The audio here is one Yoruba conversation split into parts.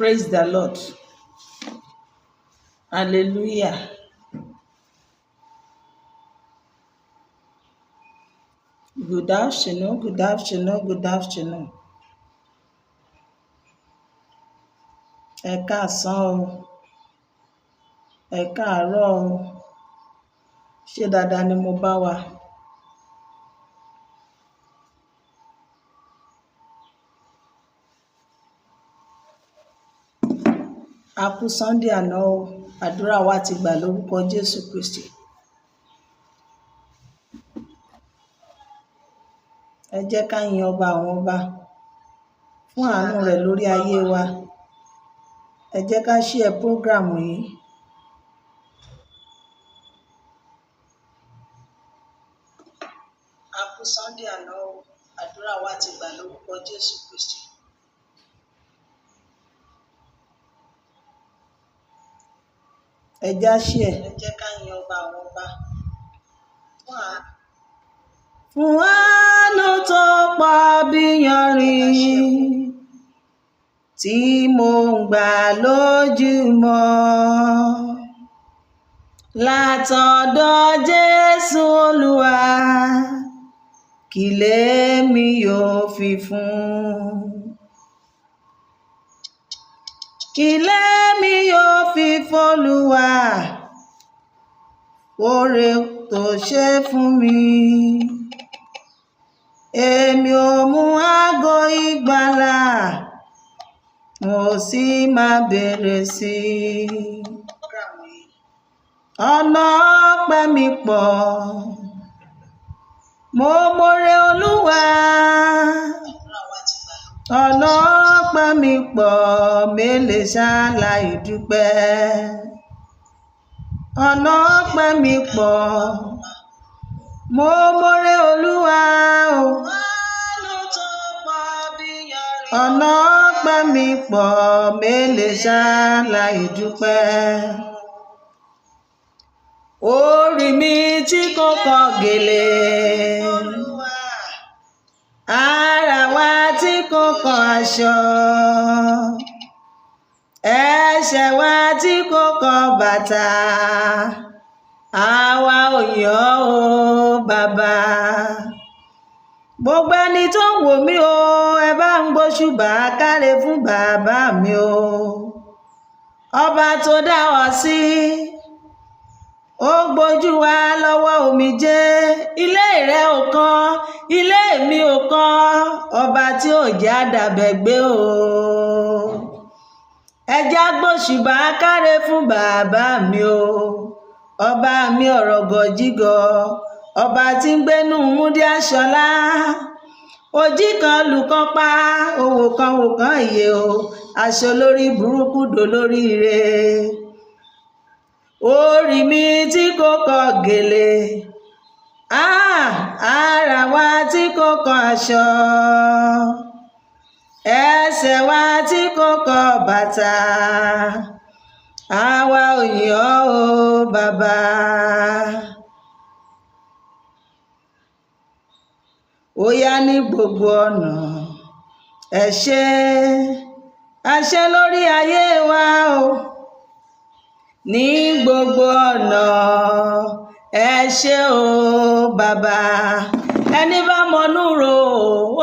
Praise the Lord. Hallelujah. Good afternoon, good afternoon, good afternoon. Ẹ káàsán o, ẹ káàárọ̀ o. Ṣé dáadáa ni mo bá wa? A kú Sunday àná o, àdúrà wa ti gbà lórúkọ Jésù Kristi. Ẹ jẹ́ ká yin ọba àwọn ọba fún àánú rẹ̀ lórí ayé wa. Ẹ jẹ́ ká share program yìí. A kú Sunday àná o, àdúrà wa ti gbà lórúkọ Jésù Kristi. Ẹ jẹ́ á share. Ẹ jẹ́ ká yin ọba àwọn ọba fún àánú. Fún àánú tó pọ̀ bí yanrìn tí mò ń gbà lójúmọ́. Látọ̀dọ̀ Jésù Olúwa, kí lèmi yóò fi fún? Kí lèmi yóò fi f'Olúwa? Oore tó ṣe fún mi. Èmi ò mú ago ìgbàlà, mo sì máa bèrè sí i. Ọ̀nà ọpẹ́ mi pọ̀, mo mọ̀re Olúwa. Ọ̀nà ọpẹ́ mi pọ̀, mélèé ṣaláì dúpẹ́. Ọ̀nà ọpẹ́ mi pọ̀, mo mọ̀re Olúwa o. Ọ̀nà ọpẹ́ mi pọ̀, mélèé ṣaláì dúpẹ́. Orí mi tí kò kọ gèlè, ara wa tí kò kọ aṣọ, ẹsẹ̀ wa tí kò kọ bàtà, àwa ò yìn ọ́ o bàbá. Gbogbo ẹni tó ń wò mí o, ẹ bá ń gbóṣùbà káre fún bàbá mi o. Ọba tó dá wa sí, ó gbójú wa lọ́wọ́ omijé. Ilé rẹ̀ ò kan, ilé mi ò kan, ọba tí ò jẹ́ àdàbẹ̀ gbé o. Ẹ jẹ́ á gbóṣùbà káre fún bàbá mi o. Ọba mi ọ̀rọ̀ gọ̀jígọ̀, ọba tí ń gbénú Múdí Aṣọlá. Òjì kan lùkan pa, òwò kan wò kan iye o, aṣọ lórí burúkú dolórí ire. Orí mi tí kò kọ gèlè, ara wa tí kò kọ aṣọ, ẹsẹ̀ wa tí kò kọ bàtà, àwa ò yìn ọ́ o bàbá. Ó yá ní gbogbo ọ̀nà, ẹ ṣé, ẹ ṣé lórí ayé wa o. Ní gbogbo ọ̀nà, ẹ ṣé o bàbá. Ẹni bá mọnú rò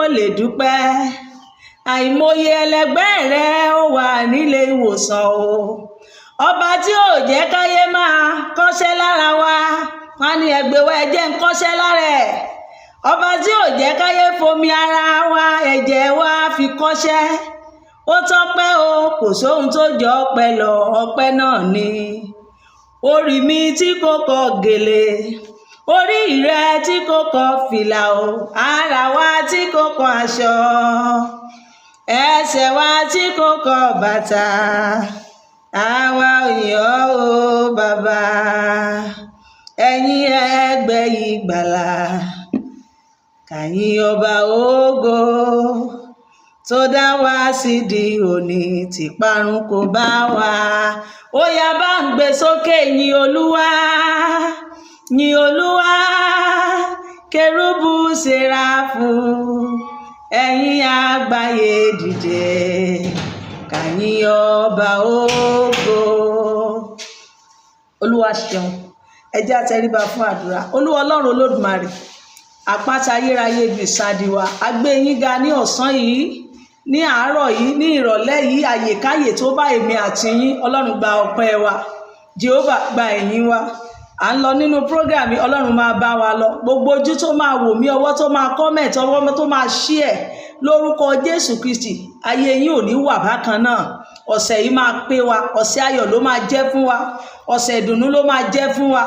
ó lè dúpẹ́. Àìmọye ẹlẹgbẹ́ rẹ ó wà nílé ìwòsàn o. Ọba tí ò jẹ́ káyé máa kọ́ṣẹ́ lára wa, wọ́n á ní ẹgbẹ́ wa ẹ jẹ́ ń kọ́ṣẹ́ lára ẹ̀. Ọba tí ò jẹ́ káyé fomi ara wa, ẹ̀jẹ̀ wa fi kọ́ṣẹ́. Ó tọ́pẹ́ o, kò sóhun tó jọ ọpẹ́ lọ, ọpẹ́ náà ni. Orí mi tí kò kọ gèlè, orí rẹ tí kò kọ fìlà o, ara wa tí kò kọ aṣọ, ẹsẹ̀ wa tí kò kọ bàtà, àwa ò yìn ọ́ o bàbá. Ẹ̀yin ẹgbẹ́ ìgbàlà, kàyìn ọba ògo tó dá wa sí di òní tí parun kò bá wa. Ó yá bá ń gbé sókè yin Olúwa, yin Olúwa, kérúbù séráfù, ẹ̀yin àgbáyé dìde, kàyìn. Yìn ọba ògo. Olúwa ṣeun. Ẹ jẹ́ á tẹríba fún àdúrà. Olúwa Ọlọ́run Olódùmarè, àpáta ayérayé, ibi ìsádi wa, a gbé yín ga ní ọ̀sán yìí, ní àárọ̀ yìí, ní ìrọ̀lẹ́ yìí, àyèkáyè tó bá èmi àti yín. Ọlọ́run, gba ọpẹ́ wa. Jehovah, gba ẹ̀yìn wa. À ń lọ nínú program. Ọlọ́run máa bá wa lọ. Gbogbo ojú tó máa wò mí, ọwọ́ tó máa comment, ọwọ́ tó máa share, lórúkọ Jésù Kristi, ayé yín ò ní wà bákan náà. Ọ̀sẹ̀ yìí máa pé wa. Ọ̀sẹ̀ ayọ̀ ló máa jẹ́ fún wa, ọ̀sẹ̀ ìdùnnú ló máa jẹ́ fún wa.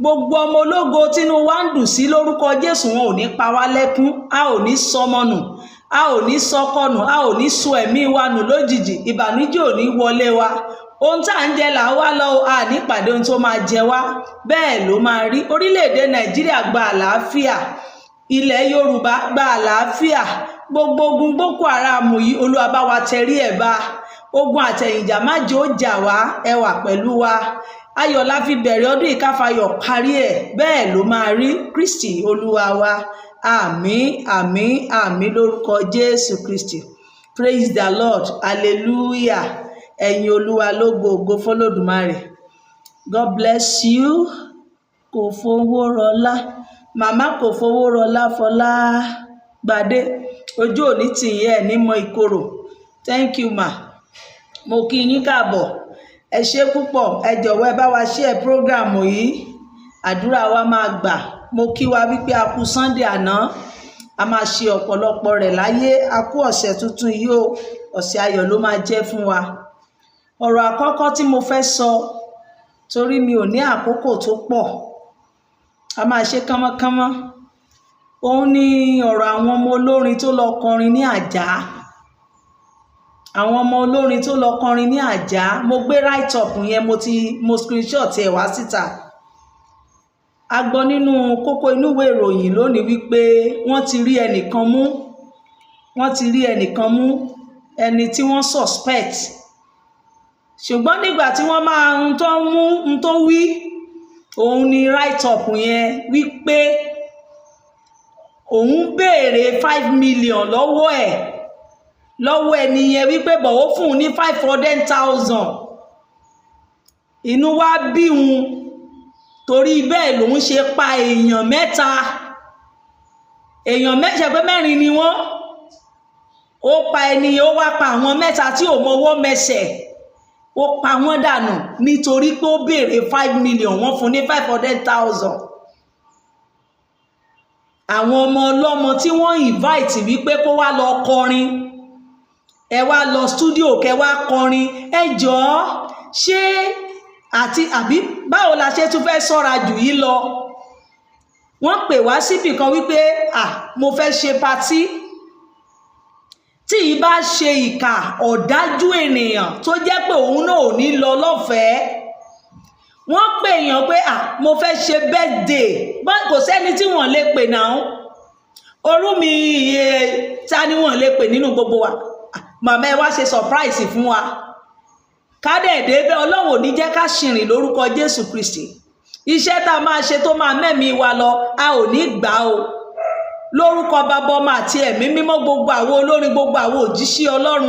Gbogbo ọmọ ológo tínú wa ń dùn sí, lórúkọ Jésù, wọn ò ní pa wá lẹ́kún. A ò ní sọmọ nù, a ò ní sọkọ nù, a ò ní sọ ẹ̀mí wa nù lójijì. Ìbànújẹ́ ò ní wọlé wa. Ohun tá à ń jẹ là ń wá lọ, a ní pàdé ohun tó máa jẹ wá. Bẹ́ẹ̀ ló máa rí. Orílẹ̀-èdè Nàìjíríà, gba àlàáfíà. Ilẹ̀ Yorùbá, gba àlàáfíà. Gbogbo ogun Boko Haram yìí, Olúwa bá wa tẹrí ẹ̀ bá. Ogun àtẹ̀yìnjà, má jẹ́ ó jà wá. Ẹ wà pẹ̀lú wa. Ayọ̀ la fi bẹ̀rẹ̀ ọdún, ìkáfayọ̀ parí ẹ̀. Bẹ́ẹ̀ ló máa rí. Kristi Olúwa wa. Àmín, àmín, àmín lórúkọ Jésù Kristi. Praise the Lord, hallelujah. Ẹ̀yin Olúwa lógo, ògo fọlọ́dùmarè. God bless you. Kò fowó rọlá, màmá kò fowó rọlá. Fọlá gbadé, ojú òní tìyín, ẹ̀ ní mọ ìkorò. Thank you, ma. Mo kí yín káàbọ̀. Ẹ ṣé púpọ̀. Ẹ jọ̀wọ́, ẹ bá wa share program yìí. Àdúrà wa máa gbà. Mo kí wa wípé a kú Sunday àná, a máa ṣe ọ̀pọ̀lọpọ̀ rẹ̀ láyé. A kú ọ̀sẹ̀ tuntun yìí o, ọ̀sẹ̀ ayọ̀ ló máa jẹ́ fún wa. Ọ̀rọ̀ àkọ́kọ́ tí mo fẹ́ sọ, torí mi ò ní àkókò tó pọ̀, a máa ṣe kánmọ́kánmọ́, òun ni ọ̀rọ̀ àwọn ọmọ olórin tó lọ kọrin ní Àjà. Àwọn ọmọ olórin tó lọ kọrin ní Àjà, mo gbé write up yẹn, mo ti mo screenshot ẹ̀ wá síta. A gbọ́ nínú kókó inú ìwé ìròyìn lónìí wípé wọ́n ti rí ẹnìkan mú, wọ́n ti rí ẹnìkan mú, ẹni tí wọ́n suspect. Ṣùgbọ́n nígbà tí wọ́n máa ń tó mú ń tó wí, òun ni write up yẹn, wípé òun béèrè 5 million lọ́wọ́ ẹ̀, lọ́wọ́ ẹni yẹn, wípé bọ̀wọ́ fún un ní 500,000. Inú wa bí òun, torí bẹ́ẹ̀ lòun ṣe pa èèyàn mẹ́ta. Èèyàn mẹ́ta pé mẹ́rin ni wọ́n. Ó pa ẹni yẹn, ó wá pa àwọn mẹ́ta tí ò mọwọ́ mẹsẹ̀, ó pa wọ́n dànù nítorí pé ó béèrè 5 million, wọ́n fún ní 500,000. Àwọn ọmọ ọlọ́mọ tí wọ́n invite wípé kó wá lọ kọrin, ẹ wá lọ studio, kẹ wá kọrin. Ẹ jọ̀ọ́, ṣé àti àbí báwo la ṣe tún fẹ́ sọ́ra jù yìí lọ? Wọ́n pè wá síbì kan wípé, à, mo fẹ́ ṣe party. Tí ì bá ṣe ìkà, ọ̀dájú ènìyàn tó jẹ́ pé òun náà ò ní lọ lọ́fẹ̀ẹ́. Wọ́n pè èèyàn pé, à, mo fẹ́ ṣe birthday. Kò sẹ́ni tí wọ́n lè pè náà. Orú mi iye ta ni wọ́n lè pè nínú gbogbo wa? Màmá, ẹ wá ṣe surprise fún wa. Kádẹ̀dé bẹ́ẹ̀. Ọlọ́run ò ní jẹ́ ká ṣìrìn lórúkọ Jésù Kristi. Iṣẹ́ tá a máa ṣe tó máa mẹ́mìí wa lọ, a ò ní gbà o, lórúkọ Bàbá, Ọmọ àti Ẹ̀mí Mímọ́. Gbogbo àwọn olórin, gbogbo àwọn òjíṣẹ́ Ọlọ́run,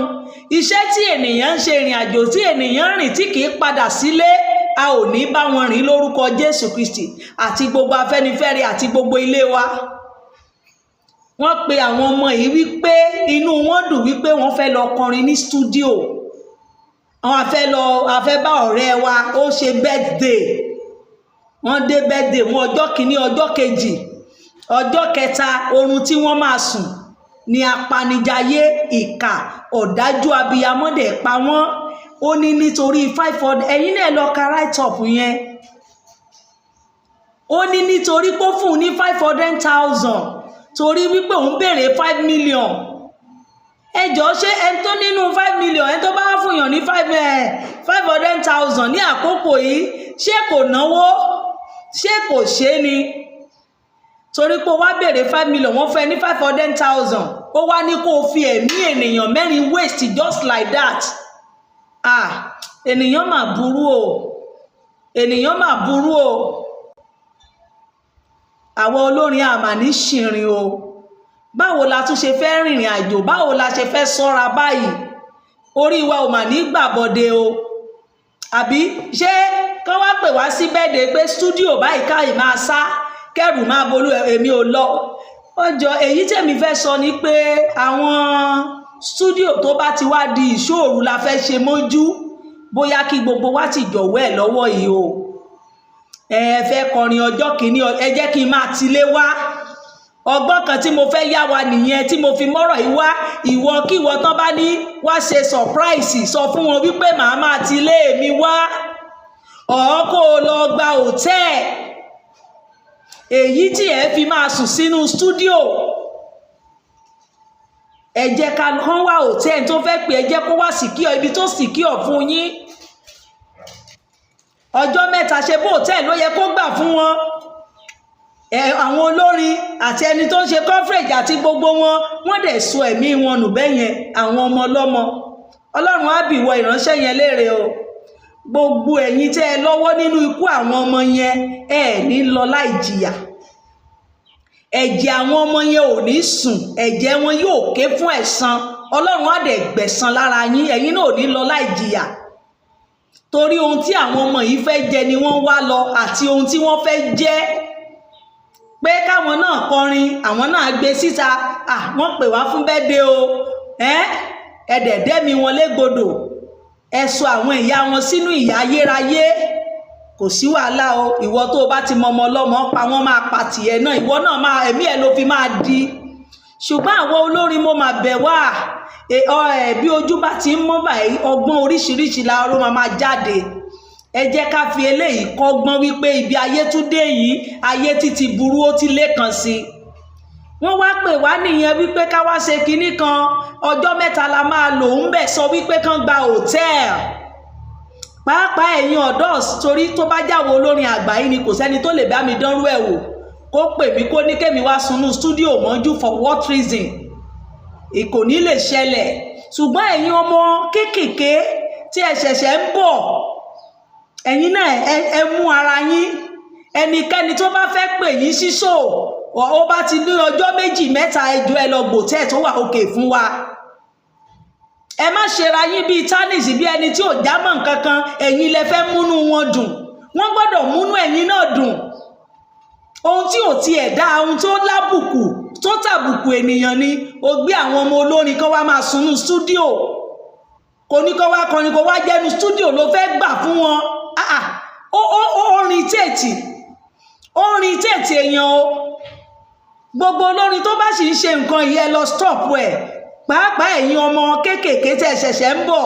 iṣẹ́ tí ènìyàn ń ṣe, ìrìn àjò tí ènìyàn ń rìn tí kì í padà sílé, a ò ní bá wọn rìn lórúkọ Jésù Kristi, àti gbogbo Afẹ́nifẹ́re àti gbogbo ilé wa. Wọ́n pe àwọn ọmọ yìí wípé inú wọn dùn wípé wọ́n fẹ́ lọ kọrin ní studio. Àwọn afẹ́ lọ, afẹ́ bá ọ̀rẹ́ wa, ó ṣe birthday. Wọ́n dé birthday wọn, ọjọ́ kìíní, ọjọ́ kejì, ọjọ́ kẹta, oorun tí wọ́n máa sùn ní apanijayé, ìkà, ọ̀dájú abiyamọ́dẹ̀ pa wọ́n. Ó ní nítorí 500. Ẹ̀yin náà lọ ka write up yẹn. Ó ní nítorí pé ó fún un ní 500,000, torí wípé òun béèrè 5 million. Ẹ jọ̀ọ́, ṣé ẹni tó nínú 5 million, ẹni tó bá fún yàn ní 500,000 ní àkókò yìí, ṣé kò náwó? Ṣé kò ṣe é ni? Torí pé ó wá béèrè 5 million, wọ́n fẹ́ ní 500,000, ó wá ní kó o fi ẹ̀mí ènìyàn mẹ́rin waste just like that. Ah, ènìyàn mà burú o, ènìyàn mà burú o. Àwọn olórin àmà ní ṣìrìn o. Báwo la tún ṣe fẹ́ rìnrìn àjò? Báwo la ṣe fẹ́ sọ́ra báyìí? Orí wa ò mà ní gbàbọ̀dé o. Àbí ṣé kán wá pè wá sí birthday pé studio báyìí káyìí máa sá kẹrù máa bolú? Èmi ò lọ ọjọ́. Èyí tèmi fẹ́ sọ ni pé àwọn studio tó bá ti wá di ìṣòro la fẹ́ ṣe mọ́jú, bóyá kí gbogbo wa ti jọ̀wọ́ ẹ̀ lọ́wọ́ yìí o. Ẹ fẹ́ kọrin ọjọ́ kìíní, ẹ jẹ́ kí n máa tilé wá. Ọgbọ́n kan tí mo fẹ́ yá wa nìyẹn tí mo fi mọ́rọ̀ yìí wá. Ìwọ kí ìwọ tán bá ní wá ṣe surprise, sọ fún wọn wípé màá máa tilé mi wá, ọ̀ kó o lọ gba hotel èyí tí ẹ fi máa sùn sínú studio. Ẹ jẹ́ ká kán wá hotel tó fẹ́ pè, ẹ jẹ́ kó wá secure, ibi tó secure fún yín. Ọjọ́ 3, ṣe bó hotel ló yẹ kó gbà fún wọn. Ẹ àwọn olórin àti ẹni tó ń ṣe coverage àti gbogbo wọn, wọ́n dẹ̀ sọ ẹ̀mí wọn nù bẹ́ẹ̀ yẹn. Àwọn ọmọ ọlọ́mọ, Ọlọ́run á bì wọ ìránṣẹ́ yẹn léèrè o. Gbogbo ẹ̀yin tẹ́ ẹ lọ́wọ́ nínú ikú àwọn ọmọ yẹn, ẹ ní lọ láì jìyà. Ẹ̀jẹ̀ àwọn ọmọ yẹn ò ní sùn, ẹ̀jẹ̀ wọn yóò ké fún ẹ̀san. Ọlọ́run á dẹ̀ gbẹ̀san lára yín. Ẹ̀yin náà ò ní lọ láì jìyà, torí ohun tí àwọn ọmọ yìí fẹ́ jẹ ni wọ́n wá lọ, àti ohun tí wọ́n fẹ́ jẹ́ pé káwọn náà kọrin, àwọn náà gbé síta. À wọ́n pè wá fún birthday o. Ẹ dẹ̀dẹ́ mi wọn légbodò, ẹ sọ àwọn ìyá wọn sínú ìyà ayérayé. Kò sí wàhálà o. Ìwọ tó o bá ti mọ ọmọ ọlọ́mọ pa, wọ́n máa pa tìẹ náà. Ìwọ náà máa ẹ̀mí ẹ̀ ló fi máa di. Ṣùgbọ́n àwọn olórin, mo máa bẹ̀ wá. Bí ojú bá ti ń mọ́ báyìí, ọgbọ́n oríṣiríṣi la ló máa máa jáde. Ẹ jẹ́ ká fi eléyìí kọ́gbọ́n wípé ibi ayé tún dé yìí, ayé títí burú, ó ti lékan sí i. Wọ́n wá pè wá nìyẹn wípé ká wá ṣe kinní kan, ọjọ́ 3 la máa lò ń bẹ̀. Sọ wípé kán gba hotel, pàápàá ẹ̀yin ọ̀dọ́, torí tó bá jáwọ́ olórin àgbà yìí ni, kò sẹ́ni tó lè bá mi dánrú ẹ̀ wò kó pè mí kó ní kémi wá sunú studio mọ́jú. For what reason? Kò ní lè ṣẹlẹ̀. Ṣùgbọ́n ẹ̀yin ọmọ kéékèèké tí ẹ ṣẹ̀ṣẹ̀ ń bọ̀, ẹ̀yin náà ẹ mú ara yín. Ẹnikẹ́ni tó bá fẹ́ pè yín sísò, ó bá ti ní ọjọ́ 2, 3, ẹjọ́ ẹ lọ gbòtẹ́ tó wà òkè fún wa. Ẹ má ṣera yín bíi tanis, bí ẹni tí ò jámọ́ nǹkan kan. Ẹ̀yin lẹ fẹ́ múnú wọn dùn, wọ́n gbọ́dọ̀ múnú ẹ̀yin náà dùn. Ohun tí ò tiẹ̀ dá, ohun tó lábùkù, tó tàbùkù ènìyàn ni ó gbé àwọn ọmọ olórin kan wá máa sunú studio, kò ní kó wá kọrin, kó wá jẹ́nu studio ló fẹ́ gbà fún wọn. Ó rin tèètì, ó rin tèètì èèyàn o. Gbogbo olórin tó bá sì ń ṣe nǹkan yìí, ẹ lọ stop ẹ̀, pàápàá ẹ̀yin ọmọ kéékèèké tẹ́ ṣẹ̀ṣẹ̀ ń bọ̀.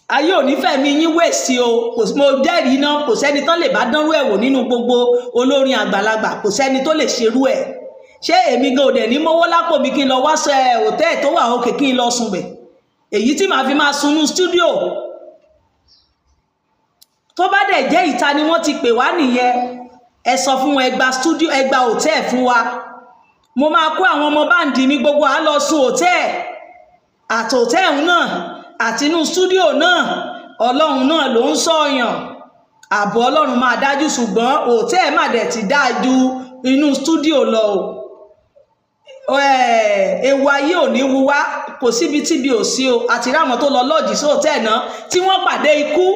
Ayé ò ní fẹ̀mí yín wèsì o. Kò sí, mo jẹ́rìí náà, kò sẹ́ni tán lè bá dánrú ẹ̀ wò nínú gbogbo olórin àgbàlagbà. Kò sẹ́ni tó lè ṣerú ẹ̀. Ṣé èmi gan òdẹ̀ ní mówó lápò mi kí n lọ wá sọ ẹ hotel tó wà òkè kí n lọ sùn bẹ̀, èyí tí màá fi máa sunú studio? Tó bá dẹ̀ jẹ́ ìta ni wọ́n ti pè wá nìyẹn, ẹ sọ fún wọn, ẹ gba studio, ẹ gba hotel fún wa. Mo máa kó àwọn ọmọ band mi gbogbo, à lọ sùn hotel, àti hotel náà àti inú studio náà. Ọlọ́run náà ló ń sọ̀yàn, ààbò Ọlọ́run máa dájú, ṣùgbọ́n hotel má dẹ̀ ti dáa ju inú studio lọ o. Ewu ayé ò ní wu wá. Kò síbi tíbi ò sí o. Àti rí àwọn tó lọ lodge sí hotel náà tí wọ́n pàdé ikú.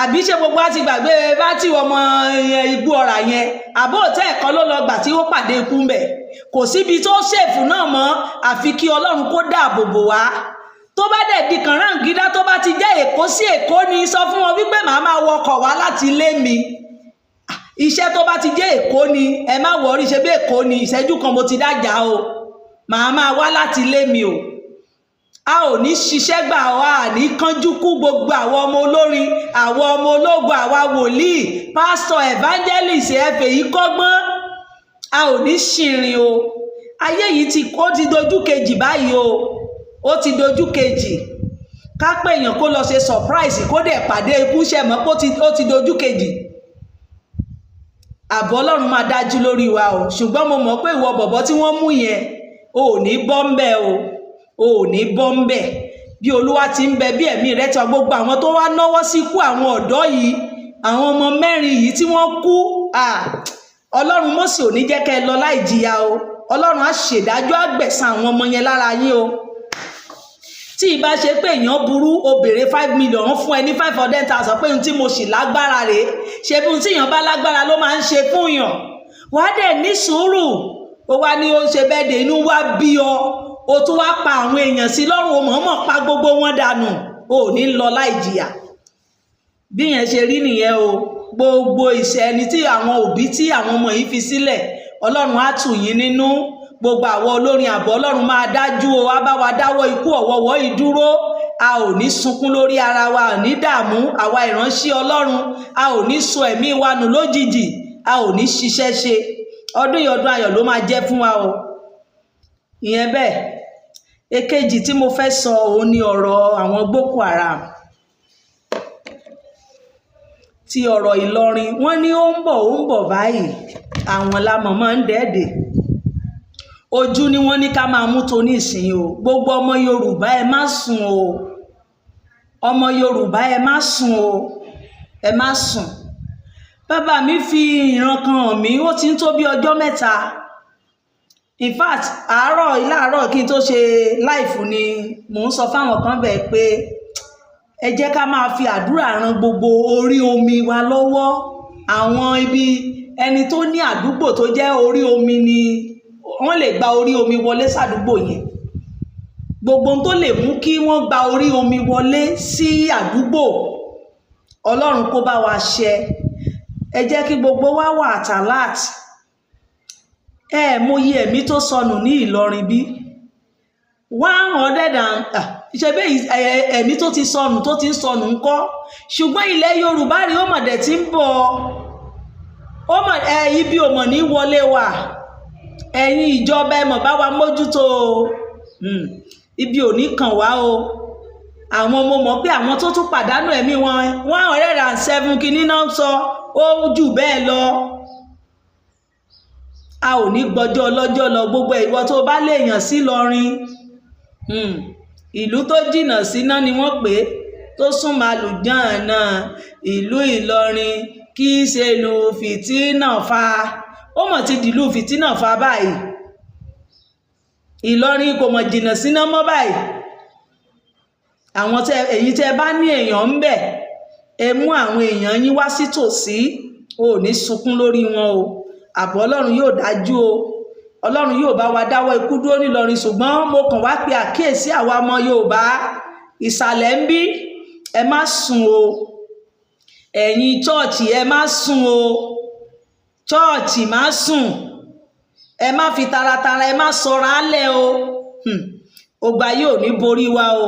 Àbí ṣé gbogbo wa ti gbàgbé bá tí ọmọ igbó ọ̀rà yẹn? Àbó hotel kan ló lọ gbà tí ó pàdé ikú ń bẹ̀. Kò síbi tó safe náà mọ́, àfi kí Ọlọ́run kó dáàbò bò wá. Tó bá dẹ̀ di kànráǹgídá, tó bá ti jẹ́ Èkó sí Èkó ni, sọ fún wọn wípé màá máa wọkọ̀ wá láti ilé mi. Iṣẹ́ tó bá ti jẹ́ Èkó ni, ẹ má worry. Ṣe bí Èkó ni, ìṣẹ́jú kan mo ti dájà o. Màá máa wá láti ilé mi o. A ò ní ṣiṣẹ́ gbà wá ní kánjú kú. Gbogbo àwọn ọmọ olórin, àwọn ọmọ ológun, àwa wòlíì, pásítọ̀, evangelist, ẹ fèyí kọ́gbọ́n. A ò ní ṣìrìn o. Ayé yìí ti, ó ti dojú kejì báyìí o, ó ti dojú kejì. Ká pé èèyàn kó lọ ṣe surprise, kó dẹ̀ pàdé ikú, ṣe mọ́ pé ó ti dojú kejì. Àbọ̀ Ọlọ́run máa dájú lórí wa o. Ṣùgbọ́n mo mọ̀ pé ìwọ bọ̀bọ̀ tí wọ́n mú yẹn, o ò ní bọ́ ń bẹ̀ o, o ò ní bọ́ ń bẹ̀. Bí Olúwa ti ń bẹ, bí ẹ̀mí rẹ̀ ti wà, gbogbo àwọn tó wá náwó sí ikú àwọn ọ̀dọ́ yìí, àwọn ọmọ 4 yìí tí wọ́n kú, Ọlọ́run Mósè ò ní jẹ́ kẹ́ ẹ lọ láì jìyà o. Ọlọ́run á ṣèdájọ́, àgbẹ̀san àwọn ọmọ yẹn lára yín o. Tí ì bá ṣe pé èèyàn burú, o béèrè 5 million, fún ẹ ní 500,000 pé ohun tí mo sì lágbára rèé. Ṣe bí ohun tí èèyàn bá lágbára ló máa ń ṣe fún yàn, wàá dẹ̀ ní sùúrù. Ó wá ní ó ń ṣe birthday, inú wá bí ọ, o tún wá pa àwọn èèyàn sí lọ́rùn, o mọ̀ọ́mọ̀ pa gbogbo wọn dànù. O ò ní lọ láì jìyà. Bí yẹn ṣe rí nìyẹn o. Gbogbo ìṣẹ́ ẹni tí àwọn òbí tí àwọn ọmọ yìí fi sílẹ̀, Ọlọ́run á tù yín nínú. Gbogbo àwọn olórin àbọ̀, Ọlọ́run máa dájú o, á bá wa dáwọ́ ikú ọ̀wọ́wọ́ yìí dúró. A ò ní sunkún lórí ara wa, ò ní dààmú. Àwa ìránṣẹ́ Ọlọ́run, a ò ní sọ ẹ̀mí wa nù lójijì, a ò ní ṣiṣẹ́ ṣe. Ọdún yìí, ọdún ayọ̀ ló máa jẹ́ fún wa o. Ìyẹn bẹ́ẹ̀. Èkejì tí mo fẹ́ sọ, òun ni ọ̀rọ̀ àwọn Boko Haram, ti ọ̀rọ̀ Ìlọrin. Wọ́n ní ó ń bọ̀, ó ń bọ̀ báyìí. Àwọn lamọ̀ máa ń dẹ́ẹ̀dẹ̀ ojú ni wọ́n ní ká máa mú tó ní ìsìn o. Gbogbo ọmọ Yorùbá, ẹ má sùn o. Ọmọ Yorùbá, ẹ má sùn o, ẹ má sùn. Bàbá mi fi ìran kan hàn mí, ó ti ń tó bí ọjọ́ 3. In fact, àárọ̀ láàárọ̀ kí n tó ṣe live ni mò ń sọ fáwọn kan bẹ́ẹ̀ pé ẹ jẹ́ ká máa fi àdúrà ran gbogbo orí omi wa lọ́wọ́. Àwọn ibi ẹni tó ní àdúgbò tó jẹ́ orí omi ni wọ́n lè gba orí omi wọlé sádùúgbò yẹn. Gbogbo ohun tó lè mú kí wọ́n gba orí omi wọlé sí àdúgbò, Ọlọ́run kó bá wa ṣe. Ẹ jẹ́ kí gbogbo wa wà at alert. Ẹ mọyì ẹ̀mí tó sọnù ní Ìlọrin, bí 100 and ṣe bẹ́ẹ̀, ẹ̀mí tó ti sọnù, tó ti ń sọnù ńkọ́? Ṣùgbọ́n ilẹ̀ Yorùbá rí, ó mọ̀dẹ̀ tí ń bọ̀, ó mọ̀ ẹ ibi ò mọ̀ ní wọlé wa. Ẹ̀yin ìjọba, ẹ mọ̀ bá wa mójútó o. Ibi ò ní kàn wá o. Àwọn mo mọ̀ pé àwọn tó tún pàdánù ẹ̀mí wọn, 107 kìíní náà sọ, ó jù bẹ́ẹ̀ lọ. A ò ní gbọ́jọ́ ọlọ́jọ́ lọ. Gbogbo ìwọ tó bá lè yàn sí lọrin, ìlú tó jìnnà síná ni wọ́n pè é, tó súnmọ́ àlùjàn náà. Ìlú Ìlọrin kì í ṣe ìlú fìtínà fa, ó mọ̀ ti dìlú fìtínà fa báyìí. Ìlọrin kò mọ̀ jìnnà síná mọ́ báyìí. Àwọn tẹ èyí tẹ bá ní èèyàn ń bẹ̀, ẹ mú àwọn èèyàn yín wá sí tòsí. O ò ní sunkún lórí wọn o. Àbọ̀ Ọlọ́run yóò dájú o. Ọlọ́run yóò bá wa dáwọ́ ikú dúró nílọrin. Ṣùgbọ́n mo kàn wá pe àkíyèsí àwa ọmọ Yorùbá ìsàlẹ̀ ń bí, ẹ má sùn o. Ẹ̀yin church, ẹ má sùn o. Church, má sùn. Ẹ má fi taratara, ẹ má sọra álẹ̀ o. Ògbà yóò ní borí wa o.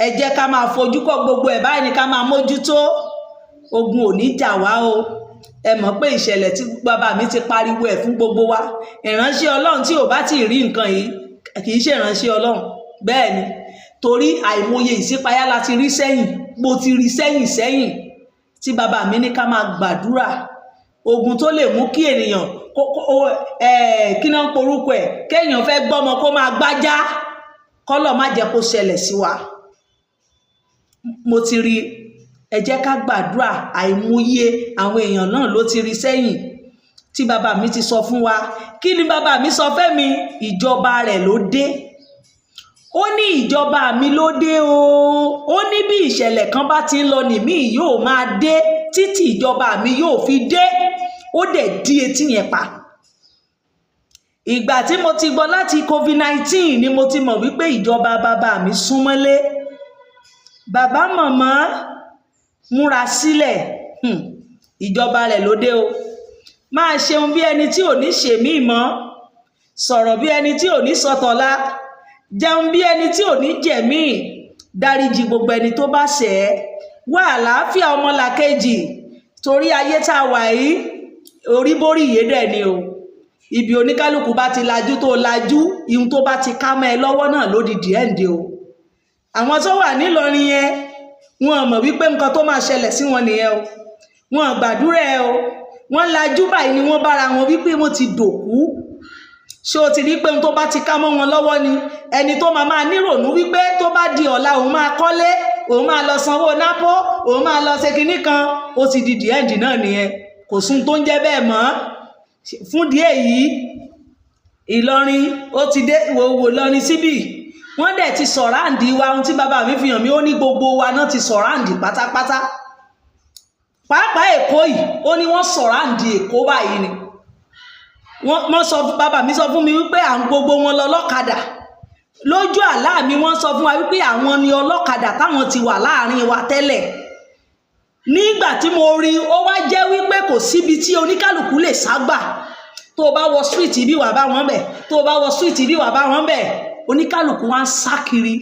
Ẹ jẹ́ ká máa fojú kọ́ gbogbo ẹ̀ báyìí ni ká máa mójútó. Ogun ò ní jà wá o. Ẹ mọ̀ pé ìṣẹ̀lẹ̀ tí bàbá mi ti pariwo ẹ̀ fún gbogbo wa, ìránṣẹ́ Ọlọ́run tí ò bá ti rí nǹkan yìí kì í ṣe ìránṣẹ́ Ọlọ́run. Bẹ́ẹ̀ ni, torí àìmọye ìṣípayá la ti rí sẹ́yìn, mo ti rí sẹ́yìn sẹ́yìn tí bàbá mi ní ká máa gbàdúrà. Ogun tó lè mú kí ènìyàn kí náà ń porúkọ ẹ̀, kéèyàn fẹ́ gbọ́mọ kó máa gbájá, kọ́lọ̀ má jẹ́ kó ṣẹlẹ̀ sí wa. Mo ti rí. Ẹ jẹ́ ká gbàdúrà. Àìmọye àwọn èèyàn náà ló ti rí sẹ́yìn tí bàbá mi ti sọ fún wa. Kí ni bàbá mi sọ fẹ́mi? Ìjọba rẹ̀ ló dé. Ó ní ìjọba mi ló dé o. Ó ní bí ìṣẹ̀lẹ̀ kan bá ti ń lọ nìmí yóò máa dé títí ìjọba mi yóò fi dé. Ó dẹ̀ dí etí yẹn pa. Ìgbà tí mo ti gbọ́ láti COVID-19 ni mo ti mọ̀ wípé ìjọba bàbá mi súnmọ́lé. Bàbá, màmá, múra sílẹ̀. Ìjọba rẹ̀ ló dé o. Máa ṣeun bí ẹni tí ò ní ṣèmí mọ́, sọ̀rọ̀ bí ẹni tí ò ní sọtọ̀la, jẹun bí ẹni tí ò ní jẹ̀mí, dáríjì gbogbo ẹni tó bá ṣẹ̀ ẹ́, wá àlàáfíà ọmọlàkejì, torí ayé tá a wà yìí, orí borí ìyédè ni o. Ibi oníkálukú bá ti lajú tó lajú, ihun tó bá ti ká mọ́ ẹ lọ́wọ́ náà lódìdí ẹ̀ ń de o. Àwọn tó wà nílọrin yẹn, wọn mọ̀ wípé nǹkan tó máa ṣẹlẹ̀ sí wọn nìyẹn o. Wọn gbàdúrà ẹ o. Wọ́n lajú báyìí ni wọ́n bára wọn wípé wọ́n ti dòkú. Ṣé o ti rí pé ohun tó bá ti ká mọ́ wọn lọ́wọ́ ni? Ẹni tó máa máa nírònú wípé tó bá di ọ̀la, òun máa kọ́lé, òun máa lọ sanwó nápó, òun máa lọ ṣe kinní kan, ó ti di the end náà nìyẹn. Kò sún tó ń jẹ́ bẹ́ẹ̀ mọ́. Fún díẹ̀ yìí, Ìlọrin ó ti dé. Wò wò lọrin síbì. Wọ́n dẹ̀ ti surround wa. Ohun tí bàbá mi fi hàn mí, ó ní gbogbo wa náà ti surround pátápátá, pàápàá Èkó yìí. Ó ní wọ́n surround Èkó báyìí ni. Wọ́n sọ, bàbá mi sọ fún mi wípé à ń gbogbo wọn lọ lọ́kadà. Lójú àlá mi, wọ́n sọ fún wa wípé àwọn ni ọlọ́kadà táwọn ti wà láàrin wa tẹ́lẹ̀. Nígbà tí mo rí, ó wá jẹ́ wípé kò síbi tí oníkálukú lè ságbà. Tó o bá wọ street bí, wà bá wọn bẹ̀. Tó o bá wọ street bí, wà bá wọn bẹ̀. Oníkálukú wá ń sá kiri.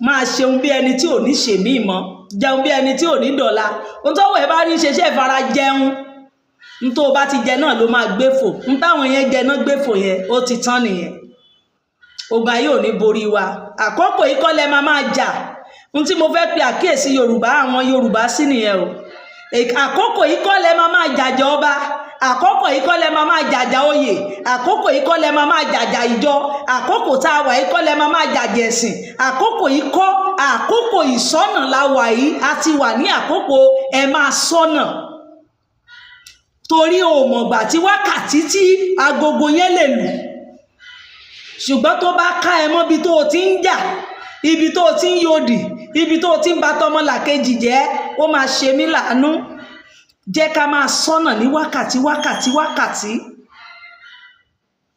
Máa ṣeun bí ẹni tí ò ní ṣèmí mọ́, jẹun bí ẹni tí ò ní dọ̀la. Ohun tọ́wọ́ ẹ bá rí ṣe, ṣe fara jẹun. N tó o bá ti jẹ náà ló máa gbé fò. N táwọn yẹn jẹ náà gbé fò yẹn, ó ti tán nìyẹn. Ogun ayé ò ní borí wa. Àkókò yìí kọ́ lẹ máa máa jà. N tí mo fẹ́ pe àkíyèsí Yorùbá, àwọn Yorùbá sí nìyẹn o. Àkókò yìí kọ́ lẹ máa máa jàjà ọba. Àkókò yìí kọ́ lẹ máa máa jàjà oyè. Àkókò yìí kọ́ lẹ máa máa jàjà ìjọ. Àkókò tá a wà yìí kọ́ lẹ máa máa jàjà ẹ̀sìn. Àkókò yìí kọ́. Àkókò ìsọ́nà la wà yìí. A ti wà ní àkókò ẹ máa sọ́nà, torí o mọ̀gbà tí wákàtí tí agogo yẹn lè lù. Ṣùgbọ́n tó bá ká ẹ mọ́bi tó o ti ń jà, ibi tó o ti ń yòdì, ibi tó o ti ń ba tọmọlàkejì jẹ́, ó máa ṣe mí láàánú. Jẹ́ ká máa sọ́nà ní wákàtí, wákàtí, wákàtí,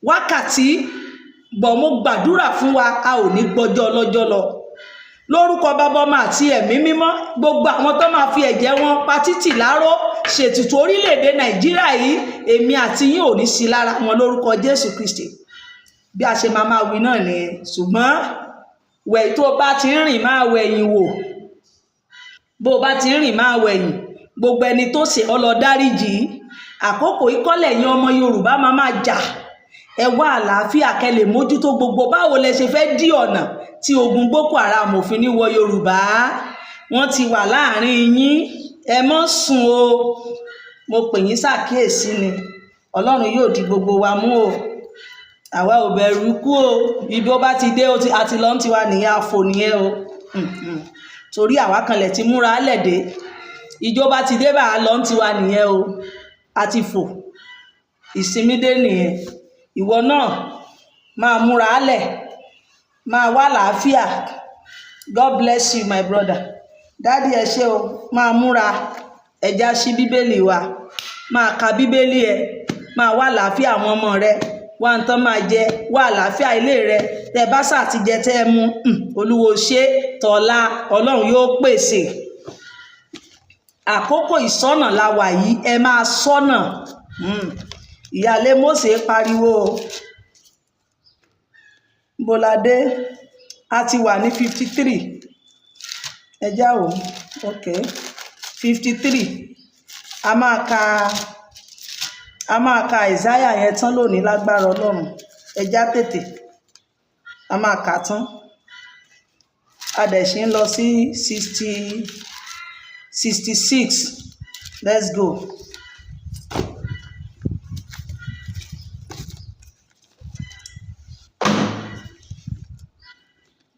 wákàtí bọ̀. Mo gbàdúrà fún wa, a ò ní gbọ́jọ́ ọlọ́jọ́ lọ. Lórúkọ Bàbá, Ọmọ àti Ẹ̀mí Mímọ́, gbogbo àwọn tó máa fi ẹ̀jẹ̀ wọn pa títì láró ṣètùtù orílẹ̀-èdè Nàìjíríà yìí, èmi àti yín ò ní sí lára wọn lórúkọ Jésù Kristi. Bí a ṣe máa máa wí náà nìyẹn. Ṣùgbọ́n wẹ̀, tó o bá ti ń rìn, máa wẹ̀yìn wò. Bó o bá ti ń rìn, máa wẹ̀yìn. Gbogbo ẹni tó ṣe ọ lọ, dáríjì. Àkókò ìkọ́lẹ̀ yín, ọmọ Yorùbá máa máa jà. Ẹ wá àlàáfíà kẹ́ lè mójútó gbogbo. Báwo lẹ ṣe fẹ́ dí ọ̀nà tí ogun Boko Haram òfin ní wọ Yorùbá? Wọ́n ti wà láàrin yín. Ẹ mọ́ sùn o. Mo pè yín ṣàkíyèsí ni. Ọlọ́run yóò di gbogbo wa mú o. Àwa ò bẹ̀rù ikú o. Ibi ó bá ti dé, àti lọ́n ti wà nìyẹn, àfò nìyẹn o. Torí àwa kanlẹ̀ ti múra lẹ̀dẹ̀. Ìjọba ti dé bá a lọ́n ti wà nìyẹn o. A ti fò, ìsinmi dé nìyẹn. Ìwọ náà máa múra lẹ̀, máa wá làáfíà. God bless you, my brother. Daddy, ẹ ṣé o. Máa múra. Ẹja ṣí Bíbélì wa, máa ka Bíbélì ẹ, máa wá àlàáfíà àwọn ọmọ rẹ, wá ń tán máa jẹ, wá àlàáfíà ilé rẹ. Tẹ bá sà ti jẹ, tẹ ẹ mu, Olúwo ṣe tọ̀la, Ọlọ́run yóò pèsè. Àkókò ìsọ́nà la wà yìí, ẹ máa sọ́nà. Ìyáálé Mósè pariwo bọ́ládé. A ti wà ní 53. Ẹ já o. Ok, 53. A máa ka Ìsáyà yẹn tán lónìí lágbára Ọlọ́run. Ẹ já tètè, a máa kà á tán. A dẹ̀ ṣì ń lọ sí 66. Let's go.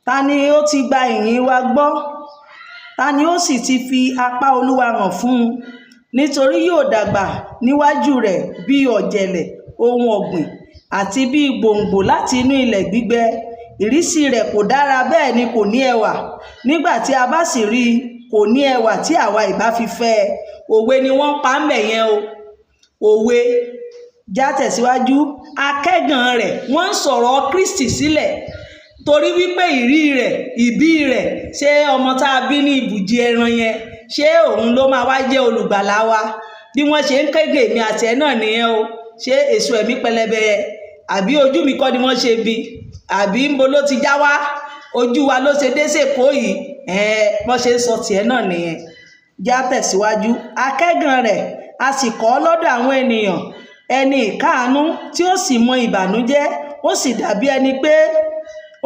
Ta ni ó ti gba ìyìn wa gbọ́? Ta ni ó sì ti fi apá Olúwa hàn fún un? Nítorí yóò dàgbà níwájú rẹ̀ bí ọ̀jẹ̀lẹ̀ ohun ọ̀gbìn, àti bí gbòǹgbò láti inú ilẹ̀ gbígbẹ. Ìrísí rẹ̀ kò dára, bẹ́ẹ̀ ni kò ní ẹwà. Nígbà tí a bá sì rí i, kò ní ẹwà tí àwa ìbá fi fẹ́ ẹ. Òwe ni wọ́n pa ń bẹ̀ yẹn o, òwe. Já tẹ̀síwájú. Akẹ́gàn rẹ̀, wọ́n ń sọ̀rọ̀ Kristi sílẹ̀, torí wípé ìrí rẹ̀, ìbí rẹ̀, ṣé ọmọ tá a bí ní ibùjí ẹran yẹn, ṣé òun ló máa wá jẹ́ olùgbàlà wa? Bí wọ́n ṣe ń kéde èmi àti ẹ̀ náà nìyẹn o. Ṣé èso ẹ̀mí pẹlẹbẹ yẹn, àbí ojú mi kọ́ ni wọ́n ṣe bí? Àbí ńbo ló ti já wá? Ojú wa ló ṣe dé sèkó yìí. Wọ́n ṣe ń sọ tiẹ̀ náà nìyẹn. Já tẹ̀síwájú. Akẹ́gàn rẹ̀, a sì kọ́ lọ́dọ̀ àwọn ènìyàn, ẹni ìkáàánú tí ó sì mọ ìbànújẹ́. Ó sì dàbí ẹni pé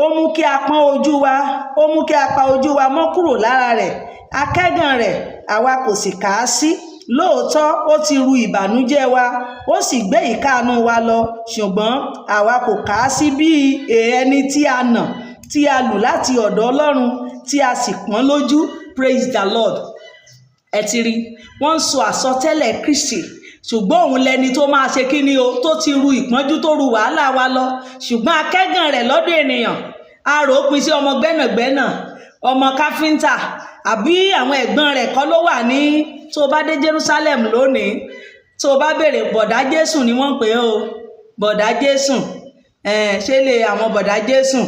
ó mú kí a pọ́n ojú wa, ó mú kí a pa ojú wa mọ́ kúrò lára rẹ̀. Akẹ́gàn rẹ̀, àwa kò sì kà á sí. Lóòótọ́, ó ti ru ìbànújẹ́ wa, ó sì gbé ìkáàánú wa lọ, ṣùgbọ́n àwa kò kà á sí bí ẹni tí a nà, tí a lù láti ọ̀dọ̀ Ọlọ́run, tí a sì pọ́n lójú. Praise the Lord. Ẹ ti rí, wọ́n ń sọ àsọtẹ́lẹ̀ Kristi, ṣùgbọ́n òun lẹni tó máa ṣe kí ni o, tó ti ru ìpọ́njú, tó ru wàhálà wa lọ, ṣùgbọ́n akẹ́gàn rẹ̀ lọ́dọ̀ ènìyàn. A rò ó pin sí ọmọ gbẹ́nàgbẹ́nà, ọmọ káfíńtà, àbí àwọn ẹ̀gbọ́n rẹ̀ kọ́ ló wà ní. Tó o bá dé Jerusalem lónìí, tó o bá béèrè, bọ̀dá Jésù ni wọ́n ń pè é o, bọ̀dá Jésù. Ṣé lè àwọn bọ̀dá Jésù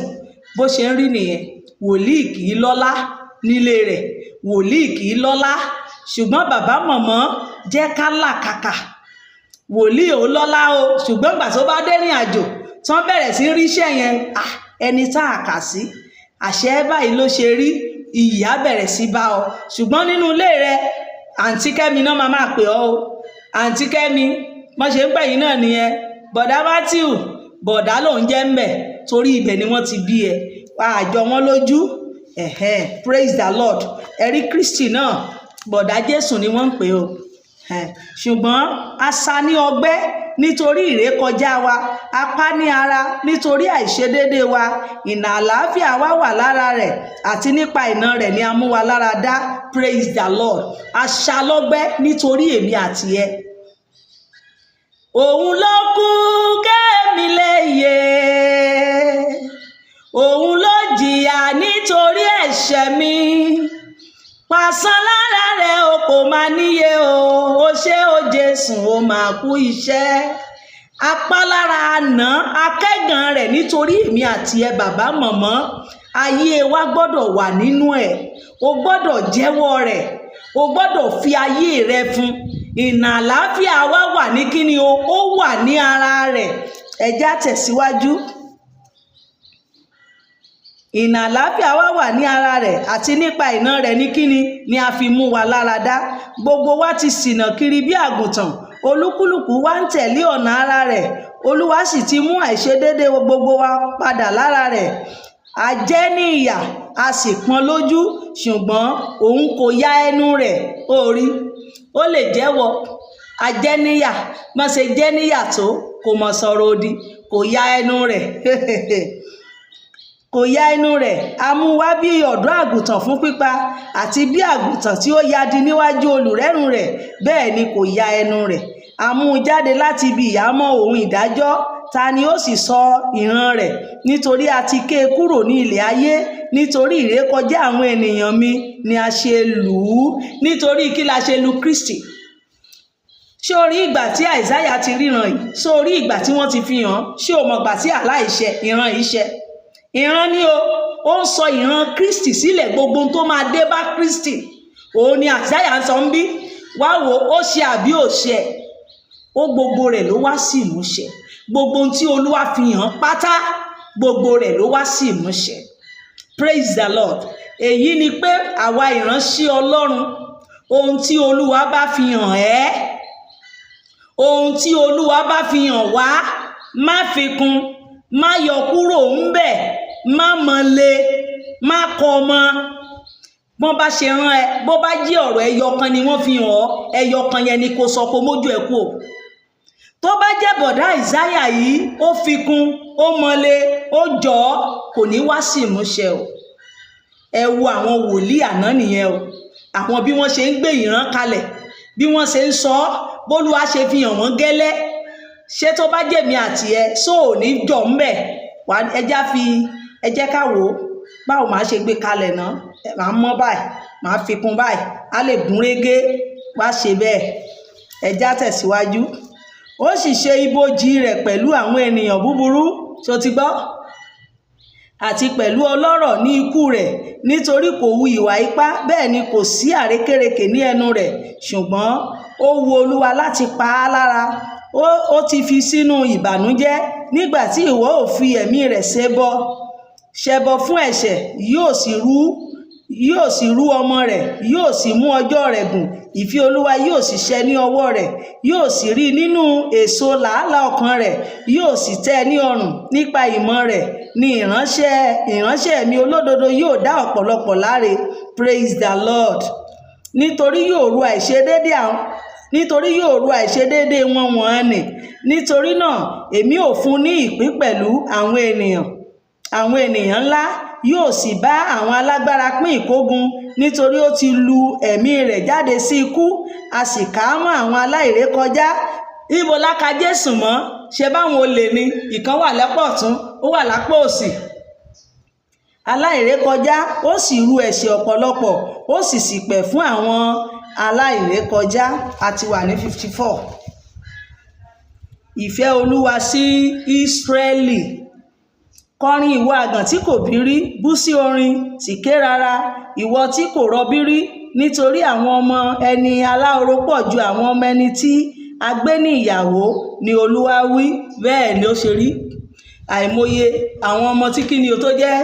bó ṣe ń rí nìyẹn? Wòlíì kì í lọ́lá nílé rẹ̀, wòlíì kì í lọ́lá. Ṣùgbọ́n bàbá, mọ̀mọ́, jẹ́ ká làkàkà. Wòlíì ò lọ́lá o, ṣùgbọ́n ìgbà tó bá dérìn àjò tán, bẹ̀rẹ̀ sí ríṣẹ́ yẹn, ẹni tá a kà sí àṣẹ báyìí ló ṣe rí, ìyá bẹ̀rẹ̀ sí bá ọ. Ṣùgbọ́n nínú ilé rẹ, Àǹtí Kẹ́mi náà máa pè ọ́ o, Àǹtí Kẹ́mi. Wọ́n ṣe ń pè yín náà nìyẹn. Bọ̀dá Matthew, bọ̀dá lòún jẹ́ ń bẹ̀, torí ibẹ̀ ni wọ́n ti bí ẹ, àjọ wọn lójú. Ẹ̀hẹ́n, praise the Lord. Ẹ̀rí Kristi náà, bọ̀dá Jésù ni wọ́n ń pè o. Ṣùgbọ́n a sá ní ọgbẹ́ nítorí ìrékọjá wa, apá ní ara nítorí àìṣedéédé wa. Ìnà àlàáfíà wa wà lára rẹ̀, àti nípa ìnà rẹ̀ ni a mú wa lára dá. Praise the Lord. A ṣá lọ́gbẹ́ nítorí èmi àti ẹ. Òun ló kú kémi lè yè, òun ló jìyà nítorí ẹ̀ṣẹ̀ mi. Pàṣán lára rẹ̀ o kò máa níye o. Ó ṣé o Jésù, ó máa kú iṣẹ́. Apálára àná akẹ́gàn rẹ̀ nítorí èmi àti ẹ. Bàbá, mọ̀mọ́, ayé wa gbọ́dọ̀ wà nínú ẹ̀. O gbọ́dọ̀ jẹ́wọ́ rẹ̀, o gbọ́dọ̀ fi ayé rẹ fún. Ìnà àlàáfíà wa wà ní kíni o, ó wà ní ara rẹ̀. Ẹ já tẹ̀síwájú. Ìnà àlàáfíà wa wà ní ara rẹ̀, àti nípa ìnà rẹ̀ ní kíni ni a fi mú wa lára dá. Gbogbo wa ti ṣìnà kiri bí àgùntàn, olúkúlùkù wa ń tẹ̀lé ọ̀nà ara rẹ̀. Olúwa sì ti mú àìṣedéédé gbogbo wa padà lára rẹ̀. A jẹ́ ní ìyà, a sì pọ́n lójú, ṣùgbọ́n òun kò ya ẹnu rẹ̀. Ó rí, ó lè jẹ́wọ́ a jẹ́ níyà, má ṣe jẹ́ níyà tó, kò mọ̀ sọ̀rọ̀ òdì, kò ya ẹnu rẹ̀, kò ya ẹnu rẹ̀. A mú wá bí ọ̀dọ́ àgùntàn fún pípa, àti bí àgùntàn tí ó yadi níwájú olùrẹ́rùn rẹ̀, bẹ́ẹ̀ ni kò ya ẹnu rẹ̀. A mú un jáde láti ibi ìhámọ́ òun ìdájọ́. Ta ni ó sì sọ ìran rẹ̀? Nítorí a ti ké e kúrò ní ilẹ̀ ayé. Nítorí ìrékọjá àwọn ènìyàn mi ni a ṣe lù ú. Nítorí kí la ṣe lu Kristi? Ṣé o rí ìgbà tí Àìsáyà ti ríran yìí? Ṣé o rí ìgbà tí wọ́n ti fi hàn? Ṣé o mọ̀ ìgbà tí àlá ìṣẹ, ìran ìṣẹ, ìran ni o? Ó ń sọ ìran Kristi sílẹ̀. Gbogbo ohun tó máa dé bá Kristi, òun ni Àìsáyà ń sọ ń bí. Wá wo, ó ṣe àbí ò ṣe? Ó gbogbo rẹ̀ ló wá sí ìmúṣẹ. Gbogbo ohun tí Olúwa fi hàn pátá, gbogbo rẹ̀ ló wá sí ìmúṣẹ. Praise the Lord. Èyí ni pé àwa ìránṣẹ́ Ọlọ́run, ohun tí Olúwa bá fi hàn ẹ́, ohun tí Olúwa bá fi hàn wá, má fi kún, má yọ kúrò ńbẹ̀, má mọ̀lé, má kọ́ ọmọ. Bọ́n bá ṣe rán ẹ, bó bá jí ọ̀rọ̀ ẹyọ kan ni wọ́n fi hàn ọ́, ẹyọ kan yẹn ni kò sọ, kó mójú ẹ kú o. Tó bá jẹ́ bọ̀dá Ìsáyà yìí, ó fi kún, ó mọ̀lé, ó jọ ọ́, kò ní wá sí ìmúṣẹ o. Ẹ wo àwọn wòlíì àná nìyẹn o, àwọn bí wọ́n ṣe ń gbé ìran kalẹ̀, bí wọ́n ṣe ń sọ ọ́, bólúwa ṣe fi hàn wọ́n gẹ́lẹ́. Ṣé tó bá jẹ̀mí àti ẹ, só ò ní jọ̀ ń bẹ̀ wá? Ẹjá fi, ẹ jẹ́ ká wò ó. Báwo màá ṣe gbé kalẹ̀ náà? Màá mọ́ báyìí, màá fi kún báyìí, á lè gún régé. Wá ṣe bẹ́ẹ̀. Ẹjá tẹ̀síwájú. Ó sì ṣe ibojì rẹ̀ pẹ̀lú àwọn ènìyàn búburú, ṣó ti gbọ́, àti pẹ̀lú ọlọ́rọ̀ ní ikú rẹ̀, nítorí kò hu ìwà ipá, bẹ́ẹ̀ ni kò sí àrékérekè ní ẹnu rẹ̀. Ṣùgbọ́n ó wu Olúwa láti pa á lára, ó ti fi sínú ìbànújẹ́. Nígbà tí ìwọ ò fi ẹ̀mí rẹ̀ ṣẹbọ fún ẹ̀ṣẹ̀, yóò sì rú ọmọ rẹ̀, yóò sì mú ọjọ́ rẹ̀ gùn. Ìfẹ́ Olúwa yóò sì ṣẹ ní ọwọ́ rẹ̀, yóò sì rí nínú èso làálàá ọkàn rẹ̀, yóò sì tẹ́ ẹ ní ọrùn. Nípa ìmọ̀ rẹ̀ ni ìránṣẹ́ mi olódodo yóò dá ọ̀pọ̀lọpọ̀ láre. Praise the Lord. Nítorí yóò ru àìṣedéédé wọn wọ̀n nì. Nítorí náà èmi ò fún ní ìpín pẹ̀lú àwọn ènìyàn ńlá, yóò sì bá àwọn alágbára pín ìkógun, nítorí ó ti lu ẹ̀mí rẹ̀ jáde sí ikú, a sì kà á mọ́ àwọn aláìrékọjá. Ibo la ka Jésù mọ́? Ṣe báwọn olè ni? Ìkan wà lápá ọ̀tún, ó wà lápá òsì. Aláìrékọjá, ó sì ru ẹ̀ṣẹ̀ ọ̀pọ̀lọpọ̀, ó sì ṣìpẹ̀ fún àwọn aláìrékọjá. A ti wà ní 54. Ìfẹ́ Olúwa sí Ísírẹ́lì. Kọrin, ìwọ àgàn tí kò bí rí, bú sí orin, sì ké rara, ìwọ tí kò rọbí rí, nítorí àwọn ọmọ ẹni aláhoro pọ̀ ju àwọn ọmọ ẹni tí a gbé ní ìyàwó, ni Olúwa wí. Bẹ́ẹ̀ ni ó ṣe rí. Àìmọye àwọn ọmọ tí kí ni o tó jẹ́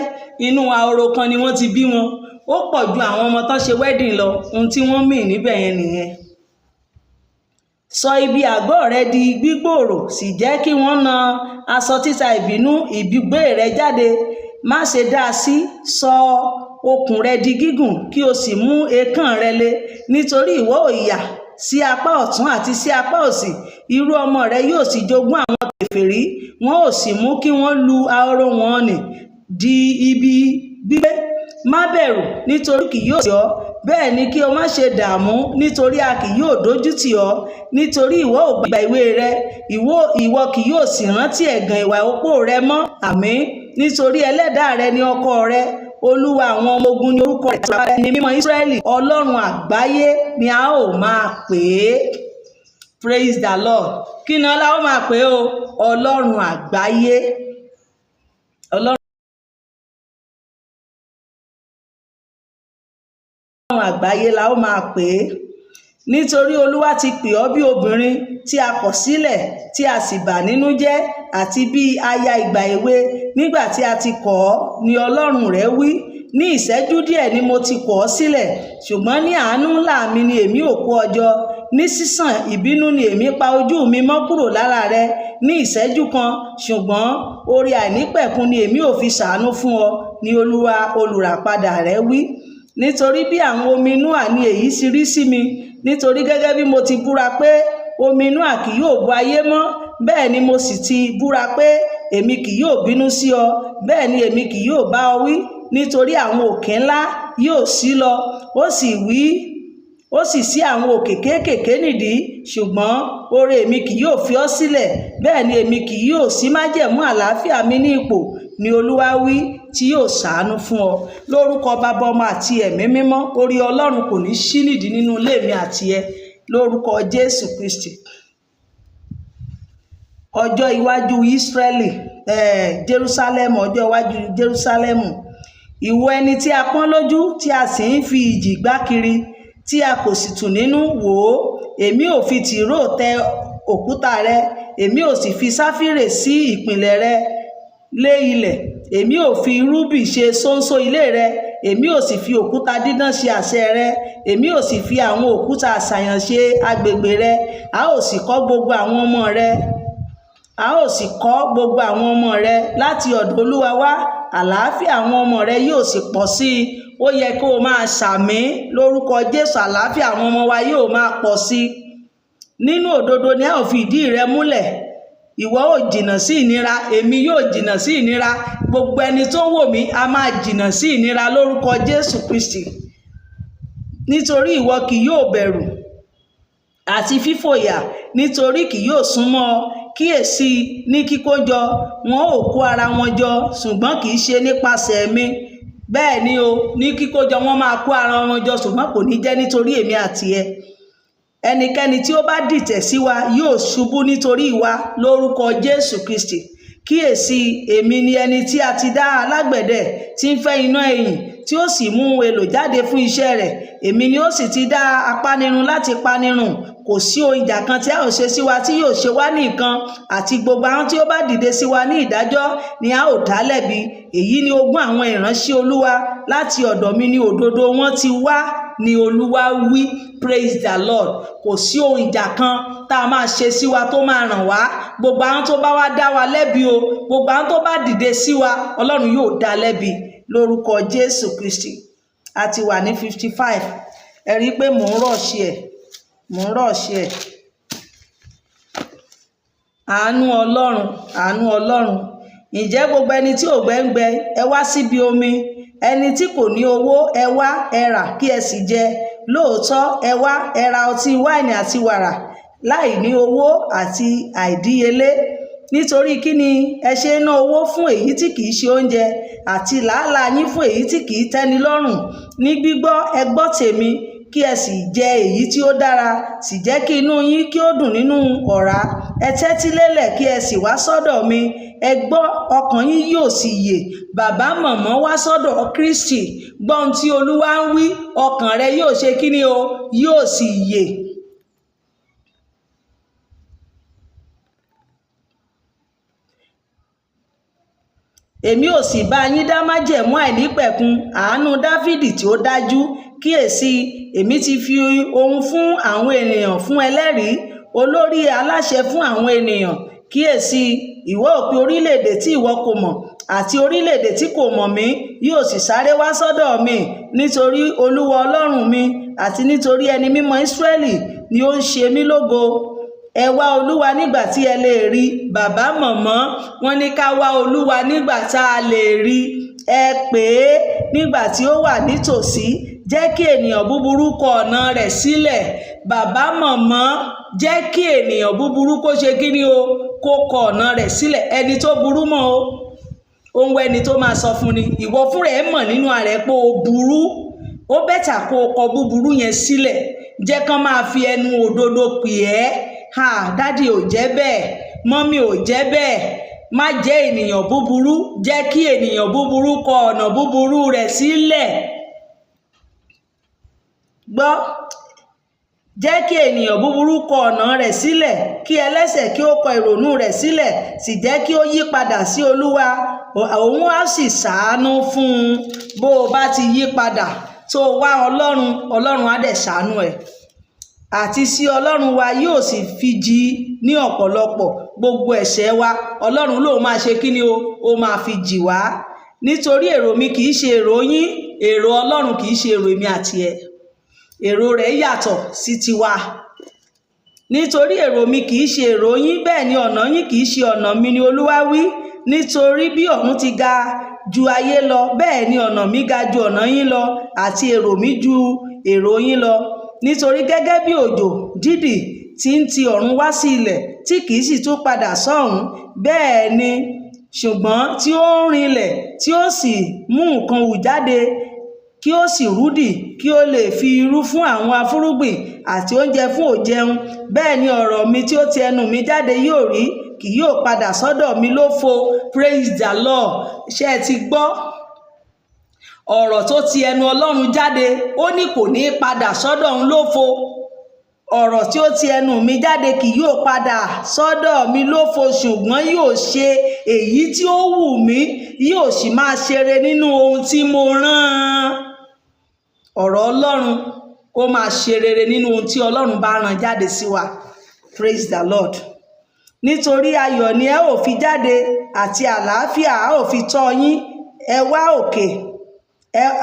inú ahoro kan ni wọ́n ti bí wọn. Ó pọ̀ ju àwọn ọmọ tán ṣe wedding lọ. Ohun tí wọ́n mì níbẹ̀ yẹn nìyẹn. Sọ ibi àgọ́ rẹ di gbígbòòrò, sì jẹ́ kí wọ́n na aṣọ títa ìbínú ibùgbé rẹ jáde. Má ṣe dá a sí. Sọ okùn rẹ di gígùn, kí o sì mú èèkàn rẹ le, nítorí ìwọ ó yà sí apá ọ̀tún àti sí apá òsì. Irú ọmọ rẹ yóò sì jogún àwọn kèfèrí, wọn ó sì mú kí wọ́n lu ahoro wọn nì di ibi gbígbé. Má bẹ̀rù, nítorí kì yóò sí ọ; bẹ́ẹ̀ ni kí o má ṣe dààmú, nítorí a kì yóò dójú tì ọ́. Nítorí ìwọ ò gba ìwé rẹ, ìwọ kì yóò sì rántí ẹ̀gàn ìwà opó rẹ mọ́. Àmín. Nítorí Ẹlẹ́dàá rẹ ni ọkọ rẹ, Olúwa àwọn ọmọ ogun ni orúkọ rẹ̀, Ẹni Mímọ́ Ísírẹ́lì, Ọlọ́run àgbáyé ni a ó máa pè é. Praise the Lord. Kí ni ọlá ó máa pè é o? Ọlọ́run àgbáyé. Ọlọ́run àgbáyé la ó máa pè é. Nítorí Olúwa ti pè ọ́ bí obìnrin tí a kọ̀ sílẹ̀, tí a sì bà nínú jẹ́, àti bí aya ìgbà èwe nígbà tí a ti kọ̀ ọ́, ni Ọlọ́run rẹ wí. Ní ìṣẹ́jú díẹ̀ ni mo ti kọ̀ ọ́ sílẹ̀, ṣùgbọ́n ní àánú ńlá mi ni èmi ò kó ọ jọ. Ní sísàn ìbínú ni èmi pa ojú mi mọ́ kúrò lára rẹ ní ìṣẹ́jú kan, ṣùgbọ́n oore àìnípẹ̀kun ni èmi ò fi ṣàánú fún ọ, ni Olúwa olùràpadà rẹ wí. Nítorí bí àwọn omi Nóà ni èyí ti rí sí mi, nítorí gẹ́gẹ́ bí mo ti búra pé omi Nóà kì yóò bo ayé mọ́, bẹ́ẹ̀ ni mo sì ti búra pé èmi kì yóò bínú sí ọ, bẹ́ẹ̀ ni èmi kì yóò bá ọ wí, nítorí àwọn òkè ńlá yóò ṣí lọ, ó sì wí, ó sì ṣí àwọn òkè kéékèèké nídìí, ṣùgbọ́n oore èmi kì yóò fi ọ́ sílẹ̀, bẹ́ẹ̀ ni èmi kì yóò ṣí májẹ̀mú àlàáfíà mi ní ipò, ni Olúwa wí, tí yóò ṣàánú fún ọ. Lórúkọ Baba, Ọmọ àti Ẹ̀mí Mímọ́, orí Ọlọ́run kò ní ṣí nídìí nínú ilé mi àti ẹ, lórúkọ Jésù Kristi. Ọjọ́ iwájú Ísírẹ́lì, Jerúsálẹ́mù, ọjọ́ iwájú Jerúsálẹ́mù. Ìwọ ẹni tí a pọ́n lójú, tí a sì ń fi ìjì gbá kiri, tí a kò sì tù nínú, wò ó, èmi ò fi tìróò tẹ òkúta rẹ, èmi ò sì fi sáfírè sí ìpìlẹ̀ rẹ lé ilẹ̀, èmi ò fi rúbì ṣe ṣóńṣó ilé rẹ, èmi ò sì fi òkúta dídán ṣe àṣẹ rẹ, èmi ò sì fi àwọn òkúta àṣàyàn ṣe agbègbè rẹ. A ó sì kọ́ gbogbo àwọn ọmọ rẹ, a ó sì kọ́ gbogbo àwọn ọmọ rẹ láti ọ̀dọ̀ Olúwa wá, àlàáfíà àwọn ọmọ rẹ yóò sì pọ̀ sí i. Ó yẹ kó o máa ṣàmín lórúkọ Jésù, àlàáfíà àwọn ọmọ wa yóò máa pọ̀ sí i. Nínú òdodo ni a ó fi ìdí rẹ múlẹ̀. Ìwọ ó jìnnà sí ìnira, èmi yóò jìnnà sí ìnira. Gbogbo ẹni tó ń wò mí, a máa jìnnà sí ìnira lórúkọ Jésù Kristi. Nítorí ìwọ kì yóò bẹ̀rù àti fífòyà, nítorí kì yóò súnmọ́ ọ. Kíyèsí, ní kíkójọ wọn ó kó ara wọn jọ, ṣùgbọ́n kì í ṣe nípasẹ̀ mi. Bẹ́ẹ̀ ni o, ní kíkójọ wọn máa kó ara wọn jọ, ṣùgbọ́n kò ní jẹ́ nítorí èmi àti ẹ. Ẹnikẹ́ni tí ó bá dìtẹ̀ sí wa yóò ṣubú nítorí wa lórúkọ Jésù Kristi. Kíyèsí, èmi ni ẹni tí a ti dá alágbẹ̀dẹ tí ń fẹ́ iná ẹ̀yìn, tí ó sì mú ohun èlò jáde fún iṣẹ́ rẹ̀. Èmi ni ó sì ti dá apanirun láti panirun. Kò sí ohun ìjà kan tí a ó ṣe sí wa tí yóò ṣe wá ní nǹkan, àti gbogbo àwọn tí ó bá dìde sí wa ní ìdájọ́ ni a ó dá lẹ́bi. Èyí ni ogún àwọn ìránṣẹ́ Olúwa, láti ọ̀dọ̀ mi ni òdodo wọn ti wá, ni Olúwa wí. Praise the Lord. Kò sí ohun ìjà kan tá a máa ṣe sí wa tó máa ràn wá. Gbogbo àwọn tó bá wá dá wa lẹ́bi o, gbogbo àwọn tó bá dìde sí wa, Ọlọ́run yóò dá lẹ́bi lórúkọ Jésù Kristi. A ti wà ní 55. Ẹ rí i pé mò ń rush ẹ̀, mò ń rush ẹ̀. Àánú Ọlọ́run, àánú Ọlọ́run. Ǹjẹ́ gbogbo ẹni tí òǹgbẹ ń gbẹ, ẹ wá síbi omi. Ẹni tí kò ní owó, ẹ wá, ẹ rà kí ẹ sì jẹ. Lóòótọ́, ẹ wá, ẹ ra ọtí wáìnì àti wàrà láì ní owó àti àìdíyelé. Nítorí kí ni ẹ ṣe ń ná owó fún èyí tí kì í ṣe oúnjẹ, àti làálàá yín fún èyí tí kì í tẹ́ni lọ́rùn. Ní gbígbọ́, ẹ gbọ́ tèmi, kí ẹ sì jẹ èyí tí ó dára, sì jẹ́ kí inú yín kí ó dùn nínú ọ̀rá. Ẹ tẹ́tí lélẹ̀ kí ẹ sì wá sọ́dọ̀ mi. Ẹ gbọ́, ọkàn yín yóò sì yè. Bàbá, mọ̀mọ́, wá sọ́dọ̀ Kristi. Gbọ́ ohun tí Olúwa ń wí, ọkàn rẹ yóò ṣe kí ni o? Yóò sì yè. Èmi ò sì bá yín dá májẹ̀mú àìnípẹ̀kun, àánú Dáfídì tí ó dájú. Kíyèsí, èmi ti fi ohun fún àwọn ènìyàn fún ẹlẹ́rìí, olórí aláṣẹ fún àwọn ènìyàn. Kíyèsí, ìwọ ò pe orílẹ̀-èdè tí ìwọ kò mọ̀, àti orílẹ̀-èdè tí kò mọ̀ mí yóò sì sáré wá sọ́dọ̀ mi, nítorí Olúwa Ọlọ́run mi àti nítorí Ẹni Mímọ́ Ísírẹ́lì ni ó ń ṣe mí lógo. Ẹ wá Olúwa nígbà tí ẹ lè rí. Bàbá, mọ̀mọ́, wọ́n ní ká wá Olúwa nígbà tá a lè rí. Ẹ pè é nígbà tí ó wà nítòsí. Jẹ́ kí ènìyàn búburú kọ ọ̀nà rẹ̀ sílẹ̀. Bàbá, mọ̀mọ́, jẹ́ kí ènìyàn búburú kó ṣe kí ni o? Kó kọ ọ̀nà rẹ̀ sílẹ̀. Ẹni tó burú mọ́ o, ó ń wá ẹni tó máa sọ fún ni. Ìwọ fúnra ẹ mọ̀ nínú ara ẹ pé o burú. Ó better kó o kọ búburú yẹn sílẹ̀. Jẹ́ kán máa fi ẹnu òdodo pè ẹ́. Ha, daddy ò jẹ́ bẹ́ẹ̀, mummy ò jẹ́ bẹ́ẹ̀. Má jẹ́ ènìyàn búburú. Jẹ́ kí ènìyàn búburú kọ ọ̀nà búburú rẹ̀ sílẹ̀. Gbọ́, jẹ́ kí ènìyàn búburú kọ ọ̀nà rẹ̀ sílẹ̀, kí ẹlẹ́ṣẹ̀ kí ó kọ ìrònú rẹ̀ sílẹ̀, sì jẹ́ kí ó yí padà sí Olúwa, òun á sì ṣàánú fún un. Bó o bá ti yí padà tó wá Ọlọ́run, Ọlọ́run á dẹ̀ ṣàánú ẹ. Àti sí Ọlọ́run wa yóò sì fi jì ní ọ̀pọ̀lọpọ̀ gbogbo ẹ̀ṣẹ̀ wa. Ọlọ́run ló máa ṣe kí ni o? Ó máa fi jì wá. Nítorí èrò mi kì í ṣe èrò yín, èrò Ọlọ́run kì í ṣe èrò èmi àti ẹ. Èrò rẹ̀ yàtọ̀ sí tiwa. Nítorí èrò mi kì í ṣe èrò yín, bẹ́ẹ̀ ni ọ̀nà yín kì í ṣe ọ̀nà mi ni Olúwa wí. Nítorí bí ọ̀run ti ga ju ayé lọ, bẹ́ẹ̀ ni ọ̀nà mi ga ju ọ̀nà yín lọ, àti èrò mi ju èrò yín lọ. Nítorí gẹ́gẹ́ bí òjò dídì tí ń ti ọ̀run wá sí ilẹ̀, tí kì í sì tún padà sọ́hùn, bẹ́ẹ̀ ni ṣùgbọ́n tí ó ń rinlẹ̀, tí ó sì mú nǹkan hù jáde, kí ó sì rúdì, kí ó lè fi irú fún àwọn afúnrúgbìn àti oúnjẹ fún òjẹun. Bẹ́ẹ̀ ni ọ̀rọ̀ mi tí ó ti ẹnu mi jáde yóò rí, kì yóò padà sọ́dọ̀ mi lófo. Praise the Lord. Ṣé ẹ ti gbọ́? Ọ̀rọ̀ tó ti ẹnu Ọlọ́run jáde, ó ní kò ní padà sọ́dọ̀ òun lófo. Ọ̀rọ̀ tí ó ti ẹnu mi jáde kì yóò padà sọ́dọ̀ mi lófo, ṣùgbọ́n yóò ṣe èyí tí ó wù mí, yóò sì máa ṣeré nínú ohun tí mo rán. Ọ̀rọ̀ Ọlọ́run ó máa ṣe rere nínú ohun tí Ọlọ́run bá rán jáde sí wa. Praise the Lord. Nítorí ayọ̀ ni ẹ ó fi jáde, àti àlàáfíà a ó fi tọ́ yín. Ẹ wá òkè,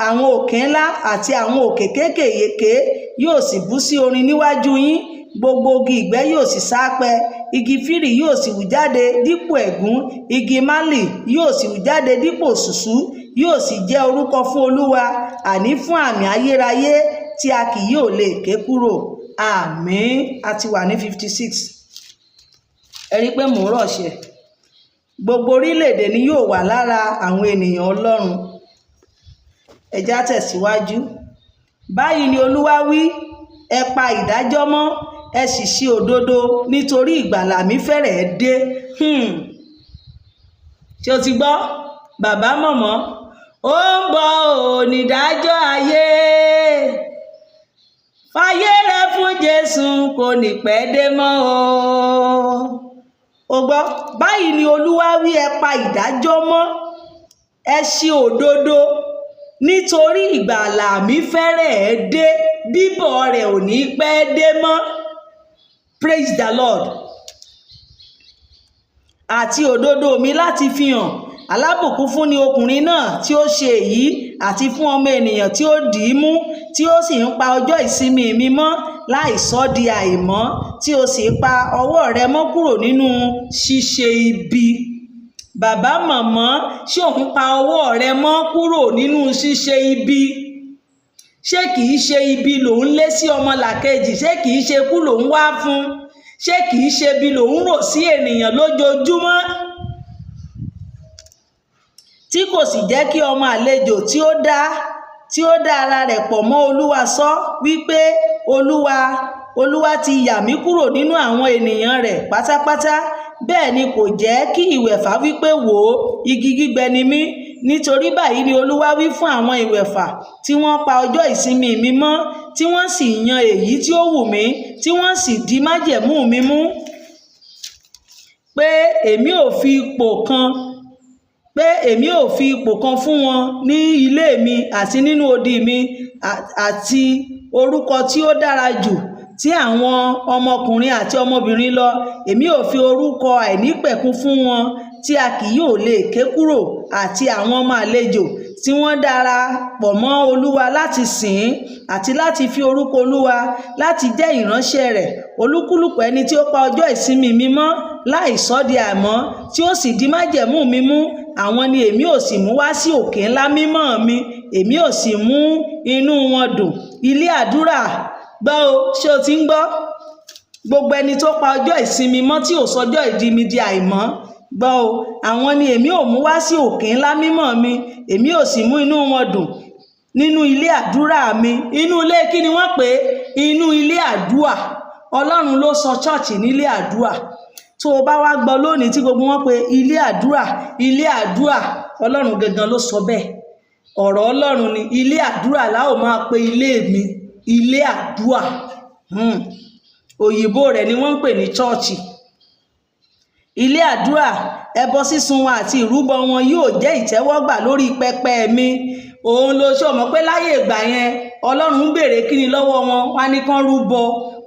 àwọn òkè ńlá àti àwọn òkè kéékèèké yóò sì bú sí orin níwájú yín. Gbogbo igi ìgbẹ́ yóò sì sápẹ́, igi fírì yóò sì hù jáde dípò ẹ̀gún, igi málì yóò sì hù jáde dípò ṣùṣú, yóò sì jẹ́ orúkọ fún Olúwa, àní fún àmì ayérayé tí a kì yóò lè ké kúrò. Àmín. A ti wà ní 56. Ẹ rí i pé mò ń rọ̀ṣẹ̀. Gbogbo orílẹ̀-èdè ni yóò wà lára àwọn ènìyàn Ọlọ́run. Ẹ já tẹ̀síwájú. Báyìí ni Olúwa wí, ẹ pa ìdájọ́ mọ́, ẹ sì ṣe òdodo, nítorí ìgbàlà mi fẹ́rẹ̀ẹ́ dé. Ṣé o ti gbọ́? Bàbá, mọ̀mọ́, ó ń bọ̀ onídàájọ́ ayé. Fàyè rẹ fún Jésù, kò ní pẹ́ dé mọ́ o. O gbọ́, báyìí ni Olúwa wí, ẹ pa ìdájọ́ mọ́, ẹ ṣe òdodo, nítorí ìgbàlà mi fẹ́rẹ̀ẹ́ dé, bíbọ̀ rẹ̀ ò ní pẹ́ dé mọ́. Praise the Lord. Àti òdodo mi láti fi hàn. Alábùkún fún ni ọkùnrin náà tí ó ṣe èyí, àti fún ọmọ ènìyàn tí ó dì í mú, tí ó sì ń pa ọjọ́ ìsinmi mi mọ́ láì sọ di àìmọ́, tí ó sì pa ọwọ́ rẹ̀ mọ́ kúrò nínú ṣíṣe ibi. Bàbá, mọ̀mọ́, ṣé òun pa ọwọ́ rẹ̀ mọ́ kúrò nínú ṣíṣe ibi? Ṣé kìí ṣe ibi lòun lé sí ọmọlàkejì? Ṣé kìí ṣe ikú lòun wá fún? Ṣé kìí ṣe ibi lòun rò sí ènìyàn lójoojúmọ́? Tí kò sì jẹ́ kí ọmọ àlejò tí ó dá ara rẹ̀ pọ̀ mọ́ Olúwa sọ wípé, Olúwa ti yà mí kúrò nínú àwọn ènìyàn rẹ̀ pátápátá. Bẹ́ẹ̀ ni kò jẹ́ kí ìwẹ̀fà wípé, 'Wò ó, igi gbígbẹ ni mí.' Nítorí báyìí ni Olúwa wí fún àwọn ìwẹ̀fà tí wọ́n pa ọjọ́ ìsinmi mi mọ́, tí wọ́n sì yan èyí tí ó wù mí, tí wọ́n sì di májẹ̀mú mi mú, pé èmi ò fi ipò kan fún wọn ní ilé mi àti nínú odi mi, àti orúkọ tí ó dára jù tí àwọn ọmọkùnrin àti ọmọbìnrin lọ. Èmi ò fi orúkọ àìnípẹ̀kun fún wọn tí a kì yóò lè ké kúrò, àti àwọn ọmọ àlejò tí wọ́n dára pọ̀ mọ́ Olúwa láti sìn ín àti láti fi orúkọ Olúwa, láti jẹ́ ìránṣẹ́ rẹ̀. Olúkúlùkù ẹni tí ó pa ọjọ́ ìsinmi mi mọ́ láì sọ́ di àìmọ́, tí ó sì di májẹ̀mú mi mú, àwọn ni èmi ò sì mú wá sí òkè ńlá mímọ́ mi, èmi ò sì mú inú wọn dùn. Ilé àdúrà, gbọ́ o, ṣé o ti ń gbọ́? Gbogbo ẹni tó pa ọjọ́ ìsinmi mọ́, tí ò sọjọ́ ìdí mi di àìmọ́, gbọ́ o, àwọn ni èmi ò mú wá sí òkè ńlá mímọ́ mi, èmi ò sì mú inú wọn dùn nínú ilé àdúrà mi. Inú ilé kí ni wọ́n pè é? Inú ilé àdúà. Ọlọ́run ló sọ church nílé àdúà. Tó o bá wá gbọ́ lónìí tí gbogbo wọn pe ilé àdúrà, ilé àdúà, Ọlọ́run gangan ló sọ bẹ́ẹ̀. Ọ̀rọ̀ Ọlọ́run ni. Ilé àdúrà la ó máa pe ilé mi, ilé àdúà. Òyìnbó rẹ̀ ni wọ́n ń pè ní church. Ilé àdúrà. Ẹbọ sísun wọn àti ìrúbọ wọn yóò jẹ́ ìtẹ́wọ́gbà lórí pẹpẹ mi. Òun ló ṣe mọ̀ pé láyé ìgbà yẹn, Ọlọ́run ń béèrè kíni lọ́wọ́ wọn? Wá ní kán rúbọ.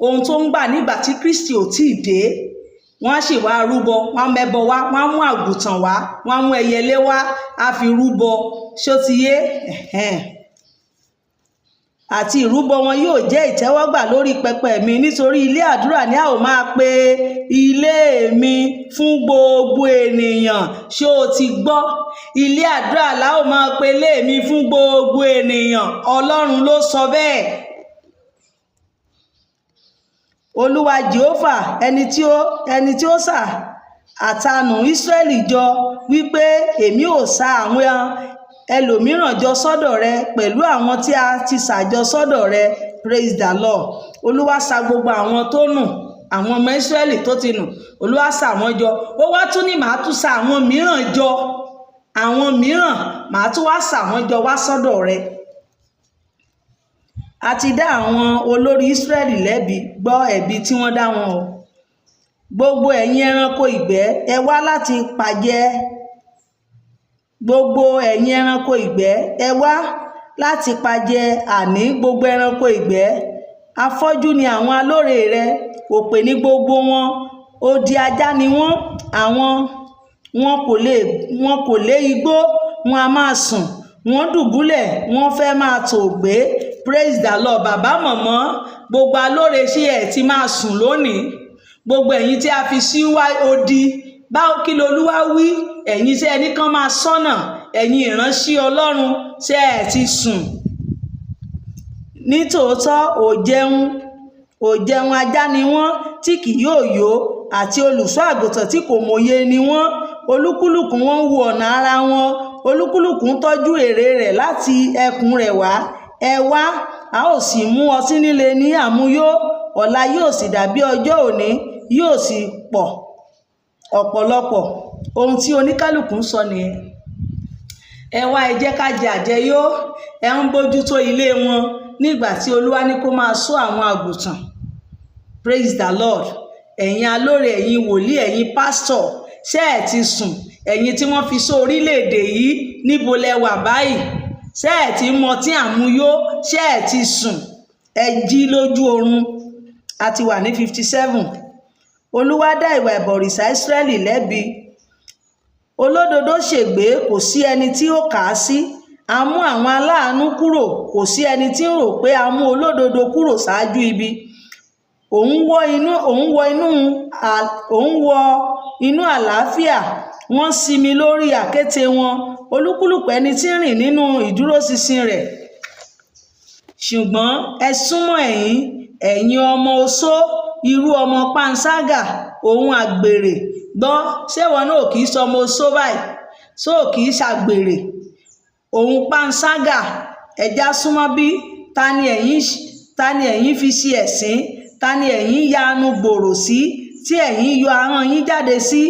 Ohun tó ń gbà nígbà tí Kristi ò tíì dé, wọ́n á sì wá rúbọ. Wọ́n á mẹ́bọ wá, wọ́n á mú àgùntàn wá, wọ́n á mú ẹyẹlé wá, á fi rúbọ. Ṣó ti yé? Ẹ̀hẹ́n. Àti ìrúbọ wọn yóò jẹ́ ìtẹ́wọ́gbà lórí pẹpẹ mi, nítorí ilé àdúrà ni a ó máa pe ilé mi fún gbogbo ènìyàn. Ṣé o ti gbọ́? Ilé àdúrà la ó máa pe ilé mi fún gbogbo ènìyàn. Ọlọ́run ló sọ bẹ́ẹ̀. Olúwa Jèhófà, ẹni tí ó sà àtanù Ísírẹ́lì jọ, wípé, èmi ò sa àwọn ẹlòmíràn jọ sọ́dọ̀ rẹ pẹ̀lú àwọn tí a ti sàjọ sọ́dọ̀ rẹ. Praise the Lord. Olúwa sa gbogbo àwọn tó nù, àwọn ọmọ Ísírẹ́lì tó ti nù, Olúwa sa wọ́n jọ. Ó wá tún ní, màá tún sa àwọn mìíràn jọ, àwọn mìíràn, màá tún wá sa wọ́n jọ wá sọ́dọ̀ rẹ. A ti dá àwọn olórí Ísírẹ́lì lẹ́bi. Gbọ́ ẹ̀bi tí wọ́n dá wọn o. Gbogbo ẹ̀yin ẹranko ìgbẹ́, ẹ wá láti pajẹ. Gbogbo ẹ̀yin ẹranko ìgbẹ́, ẹ wá láti pajẹ, àní gbogbo ẹranko ìgbẹ́. Afọ́jú ni àwọn alóore rẹ, òpè ní gbogbo wọn, odi ajá ni wọ́n. Àwọn wọn kò lé igbó, wọn a máa sùn, wọ́n dùbúlẹ̀, wọ́n fẹ́ máa tòògbé. Praise the Lord. Bàbá, mọ̀mọ́, gbogbo alóore, ṣé ẹ̀ ti máa sùn lónìí? Gbogbo ẹ̀yin tí a fi sí wá odi báwo, kí lolúwa wí? Ẹ̀yin tí ẹnì kan máa sọ́nà, ẹ̀yin ìránṣẹ́ Ọlọ́run, ṣé ẹ̀ ti sùn? Nítòótọ́, ò jẹun ajá ni wọ́n tí kì yóò yó, àti olùṣọ́ àgùntàn tí kò mòye ni wọ́n. Olúkúlùkù wọn ń wo ọ̀nà ara wọn, olúkúlùkù ń tọ́jú èrè rẹ̀ láti ẹkùn rẹ̀ wá. Ẹ wá, a ó sì mú ọtí líle ní àmuyó. Ọ̀la yóò sì dàbí ọjọ́ òní, yóò sì pọ̀ ọ̀pọ̀lọpọ̀. Ohun tí oníkálukú ń sọ nìyẹn. Ẹ wá, ẹ jẹ́ ká jẹ àjẹyó. Ẹ ń bójútó ilé wọn nígbà tí Olúwa ní kó máa ṣọ́ àwọn àgùntàn. Praise the Lord. Ẹ̀yin alóore, ẹ̀yin wòlíì, ẹ̀yin pásítọ̀, ṣé ẹ̀ ti sùn? Ẹ̀yin tí wọ́n fi sọ orílẹ̀-èdè yìí, níbo lẹ wà báyìí? Ṣé ẹ̀ ti mọtí àmuyó? Ṣé ẹ̀ ti sùn? Ẹ jí lójú oorun. A ti wà ní 57. Olúwa dá ìwà ìbọ̀rìṣà Ísírẹ́lì lẹ́bi. Olódodo ṣègbé, kò sí ẹni tí ó kà á sí. A mú àwọn aláàánú kúrò, kò sí ẹni tí ń rò pé a mú olódodo kúrò ṣáájú ibi. Òun wọ inú àlàáfíà, wọ́n sinmi lórí àkéte wọn, olúkúlùkù ẹni tí ń rìn nínú ìdúróṣinṣin rẹ̀. Ṣùgbọ́n ẹ súnmọ́ ẹ̀yin, ẹ̀yin ọmọ oṣó, irú ọmọ panṣágà, òun àgbèrè. Gbọ́, ṣé ìwọ náà ò kì í sọmọ oṣó báyìí? So kì í ṣàgbèrè òun panṣágà. Ẹ̀já súnmọ́ bí. Ta ni ẹ̀yin fi ṣe ẹ̀sín? Ta ni ẹ̀yin yanu gbòòrò sí, tí ẹ̀yin yọ ahọ́n yín jáde sí?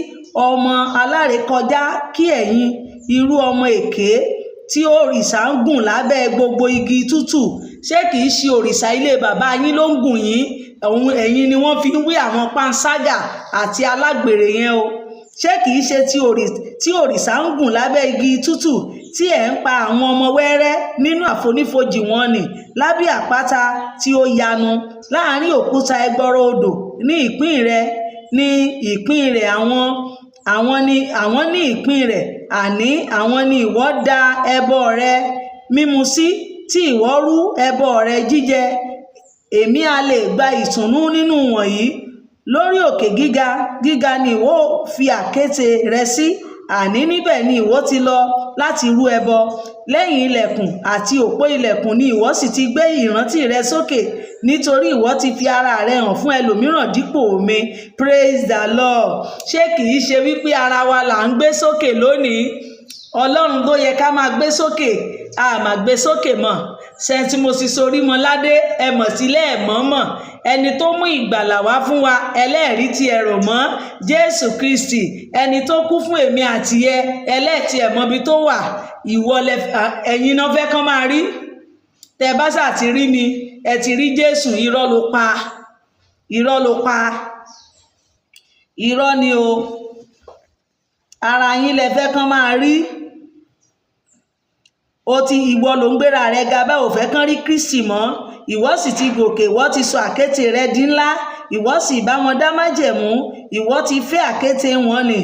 Ọmọ alárékọjá kí ẹ̀yin, irú ọmọ èké tí òrìṣà ń gùn lábẹ́ gbogbo igi tútù. Ṣé kìí ṣe òrìṣà ilé bàbá yín ló ń gùn yín? Òun ẹ̀yin ni wọ́n fi ń wí àwọn panṣágà àti alágbèrè yẹn o. Ṣé kìí ṣe tí òrìṣà ń gùn lábẹ́ igi tútù, tí ẹ̀ ń pa àwọn ọmọ wẹ́rẹ́ nínú àfonífojì wọn nì, lábẹ́ àpáta tí ó yanu, láàrin òkúta ẹgbọrọ odò ní ìpín rẹ̀, ní ìpín rẹ̀? Àwọn ní, àwọn ní ìpín rẹ̀, àní àwọn ni ìwọ dá ẹbọ rẹ mímu sí, tí ìwọ rú ẹbọ rẹ jíjẹ. Èmi a lè gba ìtùnú nínú wọ̀nyí? Lórí òkè gíga gíga ni ìwọ fi àkéte rẹ sí, àní níbẹ̀ ni ìwọ ti lọ láti rú ẹbọ. Lẹ́yìn ilẹ̀kùn àti òpó ilẹ̀kùn ni ìwọ sì ti gbé ìrántí rẹ sókè, nítorí ìwọ ti fi ara rẹ hàn fún ẹlòmíràn dípò mi. Praise the Lord. Ṣé kìí ṣe wípé ara wa là ń gbé sókè lónìí? Ọlọ́run tó yẹ ká máa gbé sókè, a máa gbé sókè mọ́. Saint Moses Orímọládé, ẹ mọ̀ sílẹ̀ ẹ̀ mọ́mọ́. Ẹni tó mú ìgbàlà wá fún wa, ẹlẹ́rìí ti ẹ̀rọ mọ́. Jésù Kristi, ẹni tó kú fún èmi àti ẹ, ẹlẹ́ẹ̀tì ẹ̀ mọ́bi tó wà. Ìwọ lẹ, ẹ̀yin náà fẹ́ kán máa rí. Tẹ bá ṣáà ti rí mi, ẹ ti rí Jésù. Irọ́ ló pa, irọ́ ló pa, irọ́ ni o. Ara yín lẹ fẹ́ kán máa rí. Ó ti ìwọ ló ń gbéra rẹ ga bá, ò fẹ́ kán rí Kristi mọ́. Ìwọ sì ti gòkè, ìwọ ti sọ àkéte rẹ di ńlá, ìwọ sì bá wọn dá májẹ̀mú. Ìwọ ti fẹ́ àkéte wọn nì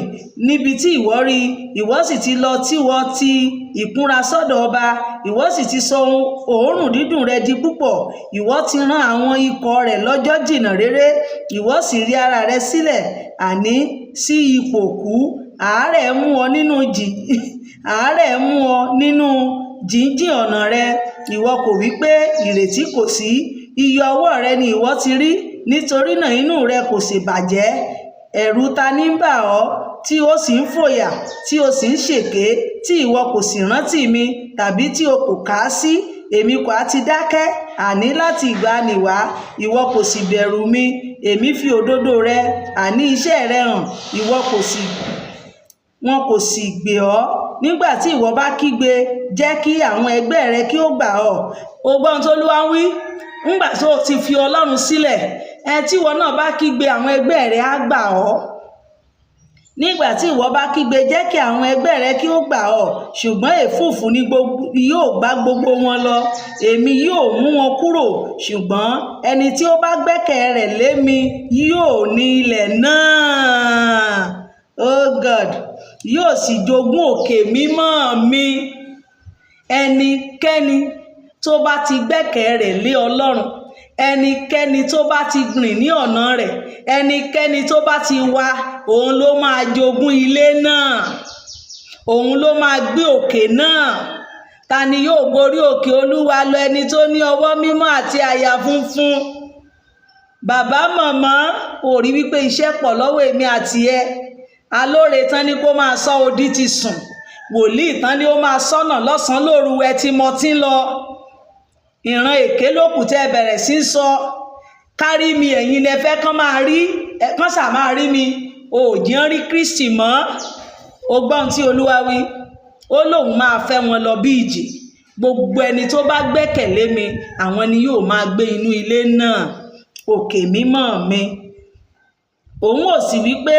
níbi tí ìwọ rí. Ìwọ sì ti lọ tí wọ́n ti ìkúnra sọ́dọ̀ ọba. Ìwọ sì ti sọ òórùn dídùn rẹ di púpọ̀. Ìwọ ti rán àwọn ikọ̀ rẹ̀ lọ́jọ́ jìnnà réré. Ìwọ sì rí ara rẹ sílẹ̀, àní sí ipò kú. Àárẹ̀ mú ọ nínú jíjìn ọ̀nà rẹ. Ìwọ kò wí pé, "Ìrètí kò sí." Iye ọwọ́ rẹ ni ìwọ ti rí, nítorí náà inú rẹ kò sì bàjẹ́. Ẹ̀rù ta ní ń bà ọ́, tí ó sì ń fòyà, tí ó sì ń ṣèké, tí ìwọ kò sì rántí mi, tàbí tí o kò kà á sí? Èmi kò á ti dákẹ́, àní láti ìgbàanì wá, ìwọ kò sì bẹ̀rù mi. Èmi fi òdodo rẹ, àní iṣẹ́ rẹ hàn, ìwọ kò sì wọn kò sì gbè ọ́. Nígbà tí ìwọ bá kígbe, jẹ́ kí àwọn ẹgbẹ́ rẹ kí ó gbà ọ́. O gbọ́ ohun tó Olúwa ń wí. Ńgbà tó o ti fi Ọlọ́run sílẹ̀, ẹ tí ìwọ náà bá kígbe, àwọn ẹgbẹ́ rẹ á gbà ọ́. Nígbà tí ìwọ bá kígbe, jẹ́ kí àwọn ẹgbẹ́ rẹ kí ó gbà ọ́. Ṣùgbọ́n èfúùfù ni yóò gbá gbogbo wọn lọ, èmi yóò mú wọn kúrò. Ṣùgbọ́n ẹni tí ó bá gbẹ́kẹ̀ rẹ̀ lé mi yóò ní ilẹ̀ náà, oh God, yóò sì jogún òkè mímọ́ mi. Ẹnikẹ́ni tó bá ti gbẹ́kẹ̀ rẹ̀ lé Ọlọ́run, ẹnikẹ́ni tó bá ti rìn ní ọ̀nà rẹ̀, ẹnikẹ́ni tó bá ti wá, òun ló máa jogún ilé náà, òun ló máa gbé òkè náà. Ta ni yóò gorí òkè Olúwa lọ? Ẹni tó ní ọwọ́ mímọ́ àti àyà funfun. Bàbá, màmá, ò rí wípé iṣẹ́ pọ̀ lọ́wọ́ èmi àti ẹ? Alóore tán ni kó máa sọ odi ti sùn. Wòlíì tán ni ó máa sọ́nà lọ́sàn-án lóru, ẹ ti mọtí lọ. Ìran èké ló kù tẹ́ ẹ bẹ̀rẹ̀ sí í sọ. Kárí mi, ẹ̀yin lẹ fẹ́ kán máa rí, kán ṣáà máa rí mi. Ò jẹ́ ń rí Kristi mọ́. O gbọ́ ohun tí Olúwa wí. Ó lóun máa fẹ́ wọn lọ bí ìjì. Gbogbo ẹni tó bá gbẹ́kẹ̀lé mi, àwọn ni yóò máa gbé inú ilé náà, òkè mímọ́ mi. Òun ò sì wí pé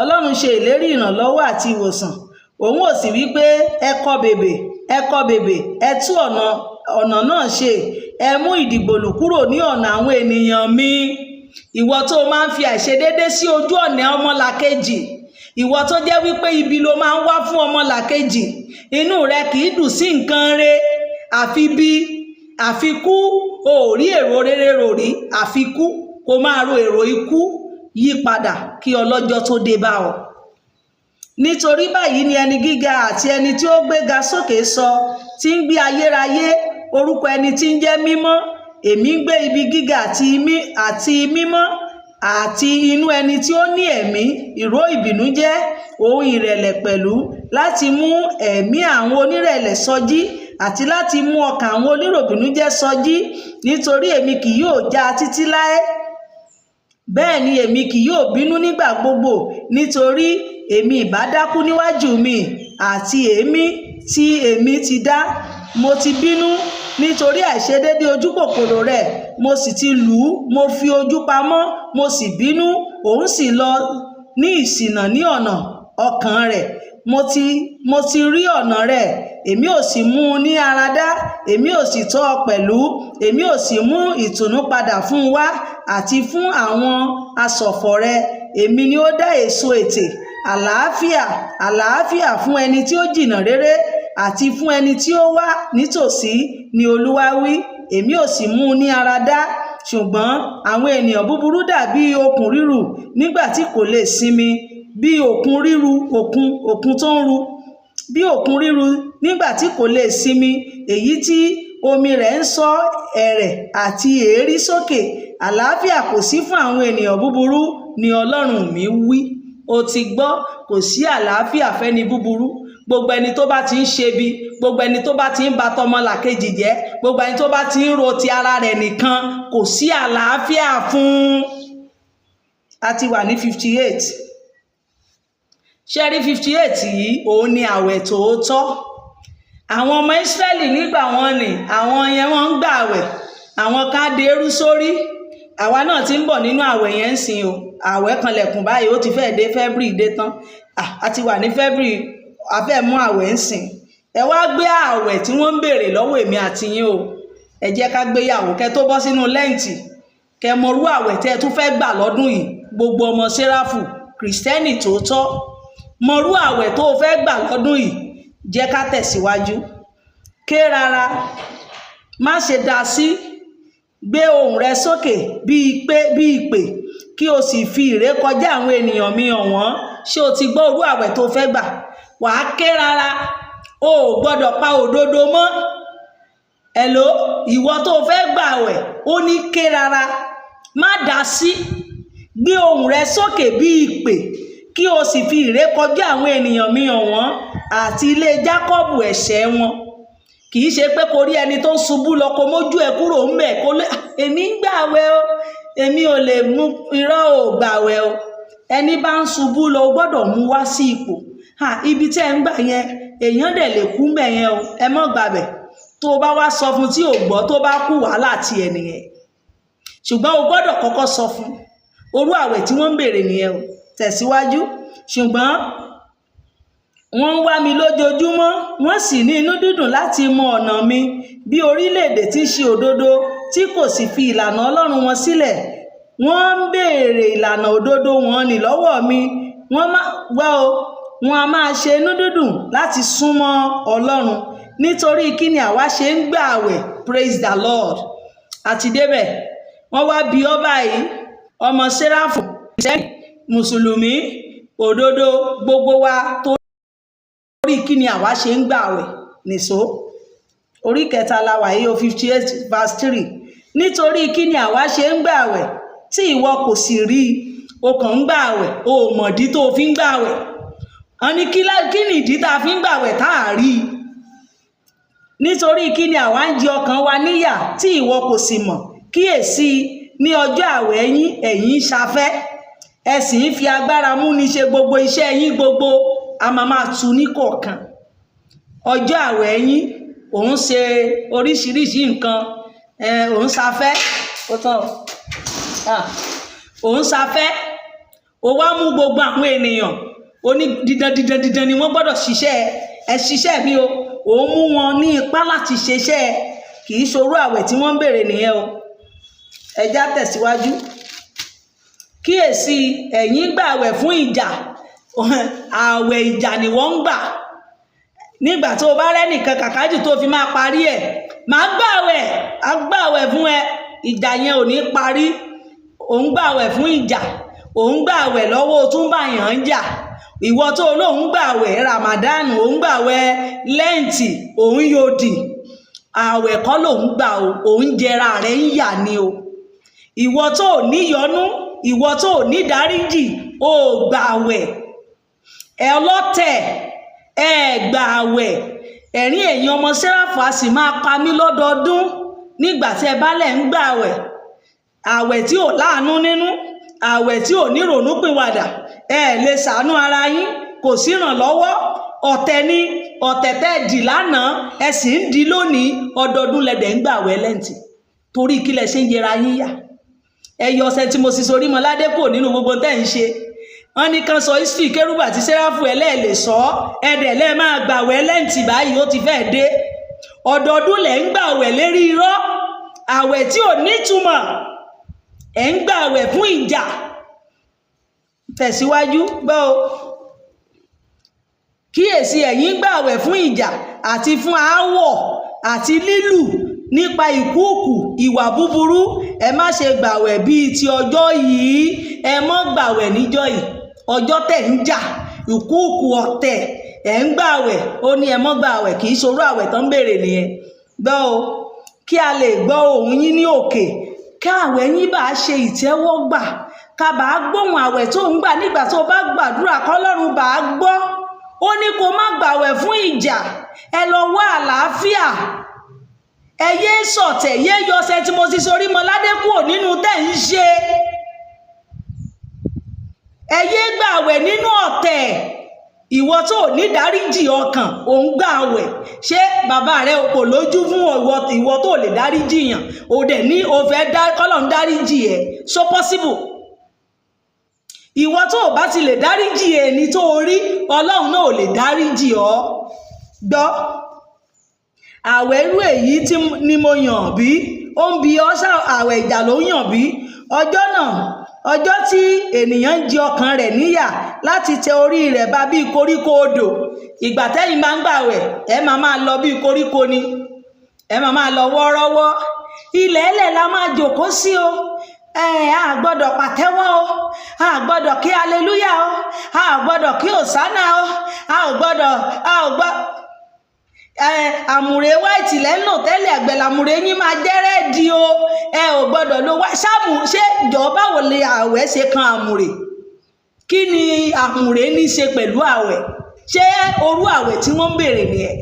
Ọlọ́run ṣe ìlérí ìrànlọ́wọ́ àti ìwòsàn. Òun ò sì wí pé, "Ẹ kọ bèbè, ẹ kọ bèbè, ẹ tú ọ̀nà náà ṣe, ẹ mú ìdìgbòlù kúrò ní ọ̀nà àwọn ènìyàn mi." Ìwọ tó máa ń fi àìṣedédé sí ojú ọ̀nà ọmọlàkejì, ìwọ tó jẹ́ wípé ibi ló máa ń wá fún ọmọlàkejì, inú rẹ kì í dùn sí nǹkan re, àfi bí àfi kú. O ò rí èrò rere rò rí, àfi kú, kó máa ro èrò ikú. Yí padà kí ọlọ́jọ́ tó dé bá ọ. Nítorí báyìí ni ẹni gíga àti ẹni tí ó gbéga sókè sọ, tí ń gbé ayérayé, orúkọ ẹni tí ń jẹ́ mímọ́: "Èmi ń gbé ibi gíga àti mímọ́, àti inú ẹni tí ó ní ẹ̀mí ìró ìbìnújẹ́ òun ìrẹ̀lẹ̀ pẹ̀lú, láti mú ẹ̀mí àwọn onírẹ̀lẹ̀ sọjí àti láti mú ọkàn àwọn oníròbìnújẹ́ sọjí. Nítorí èmi kì yóò já títí láé, bẹ́ẹ̀ ni èmi kì yóò bínú nígbà gbogbo, nítorí èmi ìbá dákú níwájú mi àti èémí tí èmi ti dá. Mo ti bínú nítorí àìṣedéédé ojú kòkòrò rẹ̀, mo sì ti lù ú, mo fi ojú pamọ́, mo sì bínú, òun sì lọ ní ìṣìnà ní ọ̀nà ọkàn rẹ̀. Mo ti rí ọ̀nà rẹ̀, èmi ò sì mú un ní ara dá, èmi ò sì tọ́ ọ pẹ̀lú, èmi ò sì mú ìtùnú padà fún un wá àti fún àwọn aṣọ̀fọ̀ rẹ̀. Èmi ni ó dá èso ètè. Àlàáfíà, àlàáfíà fún ẹni tí ó jìnnà réré àti fún ẹni tí ó wà nítòsí, ni Olúwa wí, èmi ò sì mú un ní ara dá. Ṣùgbọ́n àwọn ènìyàn búburú dàbí okùn ríru nígbà tí kò lè sinmi, bí òkun ríru, òkun, òkun tó ń ru, bí òkun ríru nígbà tí kò lè sinmi, èyí tí omi rẹ̀ ń sọ ẹ̀rẹ̀ àti èérí sókè. Àlàáfíà kò sí fún àwọn ènìyàn búburú, ni Ọlọ́run mi wí. O ti gbọ́, kò sí àlàáfíà fẹ́ni búburú. Gbogbo ẹni tó bá ti ń ṣebi, gbogbo ẹni tó bá ti ń ba tọmọlàkejì jẹ́, gbogbo ẹni tó bá ti ń ro ti ara rẹ̀ nìkan, kò sí àlàáfíà fún un. A ti wà ní 58. Ṣé rí 58 yìí? Òun ni àwẹ̀ tòótọ́. Àwọn ọmọ Ísírẹ́lì nígbà wọn ni àwọn yẹn, wọ́n ń gbà àwẹ̀, àwọn kan á derú sórí. Àwa náà ti ń bọ̀ nínú àwẹ̀ yẹn ń sìn o. Àwẹ̀ kanlẹ̀kùn báyìí, ó ti fẹ́ dé. February dé tán. A ti wà ní February, a fẹ́ mú àwẹ̀ ń sìn. Ẹ wá gbé àwẹ̀ tí wọ́n ń béèrè lọ́wọ́ èmi àti yín o. Ẹ jẹ́ ká gbéyàwó kẹ́ tó bọ́ sínú Lent, kẹ́ mọrú àwẹ̀ tẹ́ ẹ tún fẹ́ gbà lọ́dún yìí. Gbogbo ọmọ Séráfù Kìrìsìtẹ́nì tòótọ́, mọrú àwẹ̀ tó o fẹ́ gbà lọ́dún yìí. Jẹ́ ká tẹ̀síwájú. Ké rárá, má ṣe dá sí, gbé ohùn rẹ sókè bí ìpè, kí o sì fi ìrékọjá àwọn ènìyàn mi hàn wọ́n. Ṣé o ti gbọ́ orú àwẹ̀ tó fẹ́ gbà? Wàá ké rárá, o ò gbọ́dọ̀ pa òdodo mọ́. Hello, ìwọ tó fẹ́ gbà àwẹ̀, ó ní ké rárá, má dá sí, gbé ohùn rẹ sókè bí ìpè, kí o sì fi ìrékọjá àwọn ènìyàn mi hàn wọ́n àti ilé Jákọ́bù ẹ̀ṣẹ̀ wọn. Kì í ṣe pé kò rí ẹni tó ń ṣubú lọ, kó mójú ẹ kúrò ń bẹ̀, kó lé èmi ń gbàwẹ̀ o, èmi ò lè mú irọ́ ò gbàwẹ̀ o. Ẹni bá ń ṣubú lọ, o gbọ́dọ̀ mú wá sí ipò. Ha, ibi tí ẹ ń gbà yẹn, èèyàn dẹ̀ lè kú mbẹ̀ yẹn o, ẹ mọ́ gbàbẹ̀. Tó o bá wá sọ fún tí ò gbọ́, tó bá kú, wàhálà tiẹ̀ nìyẹn. Ṣùgbọ́n o gbọ́dọ̀ kọ́kọ́ sọ fún. Orú àwẹ̀ tí wọ́n ń béèrè nìyẹn o. Tẹ̀síwájú. Ṣùgbọ́n wọ́n ń wá mi lójoojúmọ́, wọ́n sì ní inú dídùn láti mọ ọ̀nà mi, bí orílẹ̀-èdè tí ń ṣe òdodo, tí kò sì fi ìlànà Ọlọ́run wọn sílẹ̀. Wọ́n ń béèrè ìlànà òdodo wọn ní lọ́wọ́ mi. Wọ́n má gbọ́ o, wọn a máa ṣe inú dídùn láti súnmọ́ Ọlọ́run. Nítorí kí ni àwa ṣe ń gbà àwẹ̀? Praise the Lord. Àti débẹ̀, wọ́n wá bí ọ báyìí, ọmọ Séráfù, Mùsùlùmí òdodo, gbogbo wa, torí kí ni àwa ṣe ń gbà àwẹ̀? Nìṣó orí kẹta la wà yìí o, 58 verse 3. Nítorí kí ni àwa ṣe ń gbà àwẹ̀ tí ìwọ kò sì rí i? O kàn ń gbà àwẹ̀, o ò mọ̀dí tó o fi ń gbà àwẹ̀. Wọ́n ní kí ni ìdí tá a fi ń gbà àwẹ̀ tá a rí i? Nítorí kí ni àwa ń jẹ ọkàn wa níyà tí ìwọ kò sì mọ̀? Kíyèsí, ní ọjọ́ àwẹ̀ yín, ẹ̀yin ń ṣafẹ́, ẹ sì ń fi agbára múni ṣe gbogbo iṣẹ́ yín gbogbo. A máa máa tu ní kọ̀ọ̀kan. Ọjọ́ àwẹ̀ yín, òun ṣe oríṣiríṣi nǹkan, òun ṣafẹ́, ó tán, òun ṣafẹ́. Ó wá mú gbogbo àwọn ènìyàn, ó ní dídán dídán dídán ni wọ́n gbọ́dọ̀ ṣiṣẹ́. Ẹ ṣiṣẹ́ mi o. Òun mú wọn ní ipá láti ṣiṣẹ́. Kì í ṣorú àwẹ̀ tí wọ́n ń béèrè nìyẹn o. Ẹ já tẹ̀síwájú. Kíyèsí, ẹ̀yin gbà àwẹ̀ fún ìjà. Àwẹ̀ ìjà ni wọ́n ń gbà. Nígbà tó o bá rẹ́nìkan kàkájù tó fi máa parí ẹ̀, màá gbàwẹ̀, á gbàwẹ̀ fún ẹ, ìjà yẹn ò ní parí. Òun gbàwẹ̀ fún ìjà, òun gbàwẹ̀ lọ́wọ́, o tún bá yàn ń jà. Ìwọ tó lóun gbàwẹ̀ Ramadan, òun gbàwẹ̀ Lent, òun yòdì. Àwẹ̀ kọ́ lòun gbà o, òun jẹra rẹ̀ ń yà ni o. Ìwọ tó ò níyọnú, ìwọ tó ò ní dáríjì, o gbàwẹ̀. Ẹ ọlọ́tẹ̀. Ẹ gbà àwẹ̀, ẹ̀rín ẹ̀yin ọmọ Séráfù a sì máa pa mí lọ́dọọdún nígbà tí ẹ bá lẹ̀ ń gbà àwẹ̀. Àwẹ̀ tí ò láàánú nínú, àwẹ̀ tí ò ní rònúpìwàdà. Ẹ lè ṣàánú ara yín, kò sí ìrànlọ́wọ́. Ọ̀tẹ̀ ni ọ̀tẹ̀ tẹ́ ẹ dì lánàá, ẹ sì ń di lónìí. Ọdọọdún lẹ̀dẹ̀ ń gbàwẹ̀ Lent. Torí kí lẹ ṣe ń yẹra yín yà? Ẹ yọ ọsẹ tí mo sì sorí mọ ládé kúrò nínú gbogbo tẹ́ ń ṣe. Wọ́n ní kan sọ history kérúbù àti sẹ́ráfù, ẹ lẹ́ẹ̀ lè sọ ọ́. Ẹ dẹ̀ lẹ́ẹ̀ máa gbàwẹ̀ Lent báyìí, ó ti fẹ́ dé. Ọdọọdún lẹ̀ ń gbàwẹ̀ lérí irọ́, àwẹ̀ tí ò nítumọ̀. Ẹ̀ ń gbàwẹ̀ fún ìjà. Tẹ̀síwájú, gbọ́ o. Kíyèsí, ẹ̀yin gbàwẹ̀ fún ìjà àti fún aáwọ̀ àti lílù nípa ìkúùkù ìwà búburú. Ẹ má ṣe gbàwẹ̀ bíi ti ọjọ́ yìí. Ẹ mọ́ gbàwẹ̀ níjọ́ yìí, ọjọ́ tẹ̀ ń jà, ìkúùkù ọ̀tẹ̀, ẹ̀ ń gbàwẹ̀. Ó ní ẹ mọ́ gbàwẹ̀, kì í ṣorú àwẹ̀ tó ń béèrè nìyẹn. Gbọ́ o. Kí a lè gbọ́ ohùn yín ní òkè, kí àwẹ̀ yín bá ṣe ìtẹ́wọ́gbà, ká bá gbóhùn àwẹ̀ tó ń gbà nígbà tó bá gbàdúrà, kọ́lọ́run bá gbọ́. Ó ní kó má gbàwẹ̀ fún ìjà, ẹ lọ wá àlàáfíà, ẹ yé sọ̀tẹ̀, yé yọsẹ̀ tí mo ti sorí mọ́ ládé kúrò nínú tẹ̀ ń ṣe. Ẹ yé gbàwẹ̀ nínú ọ̀tẹ̀. Ìwọ tó ní dáríjì ọkàn, òun gbàwẹ̀. Ṣé bàbá rẹ kò lójú fún ìwọ? Ìwọ tó lè dáríjì yàn, ò dẹ̀ ní o fẹ́ dá kọ́lọ̀ ń dáríjì ẹ̀, so possible? Ìwọ tó o bá ti lè dáríjì ẹni tó o rí, Ọlọ́run náà ò lè dáríjì ọ́. Gbọ́, àwẹ̀ irú èyí tí ni mo yàn bí? Ó ń bi ọ́ ṣá, àwẹ̀ ìjà ló ń yàn bí? Ọjọ́ náà, ọjọ́ tí ènìyàn ń jẹ ọkàn rẹ̀ níyà láti tẹ orí rẹ̀ ba bíi koríko odò. Ìgbà tẹ́yìn máa ń gbàwẹ̀, ẹ máa máa lọ bíi koríko ni, ẹ máa máa lọ wọ́ọ́rọ́wọ́. Ilẹ̀ ẹlẹ̀ la máa jòkó sí o. Ẹ a gbọ́dọ̀ pàtẹ́wọ́ o, a gbọ́dọ̀ kí aleluya o, a gbọ́dọ̀ kí òsánà o, a ò gbọ́dọ̀, a ò gbọ́. Ẹ àmùrè white lẹ́nu tẹ́lẹ̀, àgbẹ̀ làmùrè yín máa jẹ́ red o. Ẹ ò gbọ́dọ̀ lo wá sáàmù. Ṣé jọ̀ọ́, báwo lè àwẹ̀ ṣe kan àmùrè? Kí ni àmùrè ní ṣe pẹ̀lú àwẹ̀? Ṣé orú àwẹ̀ tí wọ́n ń béèrè nìyẹn?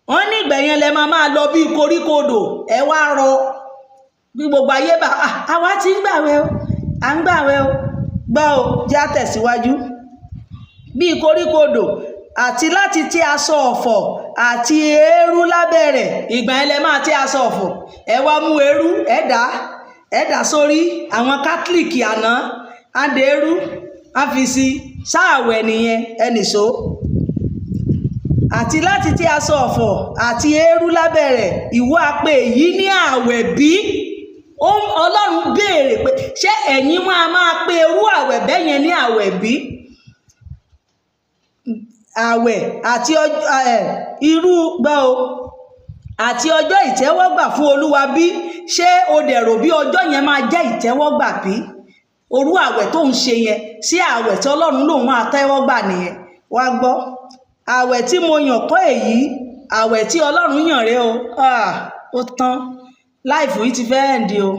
Wọ́n ní ìgbà yẹn lẹ máa máa lọ bí koríko odò. Ẹ wá rọ bí gbogbo ayé bá àwa ti ń gbàwẹ̀ o, à ń gbàwẹ̀ o. Gbọ́ o, jẹ́ àtẹ̀síwájú. Bí koríko odò àti láti tí aṣọ ọ̀fọ̀ àti eérú lábẹ́ rẹ̀. Ìgbà yẹn lẹ máa tí aṣọ ọ̀fọ̀, ẹ wá mú eérú, ẹ dà sórí. Àwọn Kátólíìkì àná á dé eérú, á fi sí sáàwẹ̀ nìyẹn. Ẹnìṣó àti láti tí aṣọ ọ̀fọ̀ àti eérú lábẹ́ rẹ̀, ìwọ apẹ èyí ní ààwẹ̀ bí? Ọlọ́run béèrè pé ṣé ẹ̀yin máa máa pe irú ààwẹ̀ bẹ́ẹ̀ yẹn ní ààwẹ̀ bí? Ààwẹ̀ àti irú, gbọ́ o, àti ọjọ́ ìtẹ́wọ́gbà fún Olúwa bí? Ṣé o dẹ̀ rò bí ọjọ́ yẹn máa jẹ́ ìtẹ́wọ́gbà bí? Orú ààwẹ̀ tó ń ṣe yẹn, sí ààwẹ̀ tí Ọlọ́run lòun máa tẹ́wọ́gbà nìyẹn? Wá gbọ́, ààwẹ̀ tí mo yàn kọ́ èyí, ààwẹ̀ tí Ọlọ́run yàn rèé o. Ah, ó tán, live yìí ti fẹ́ end o.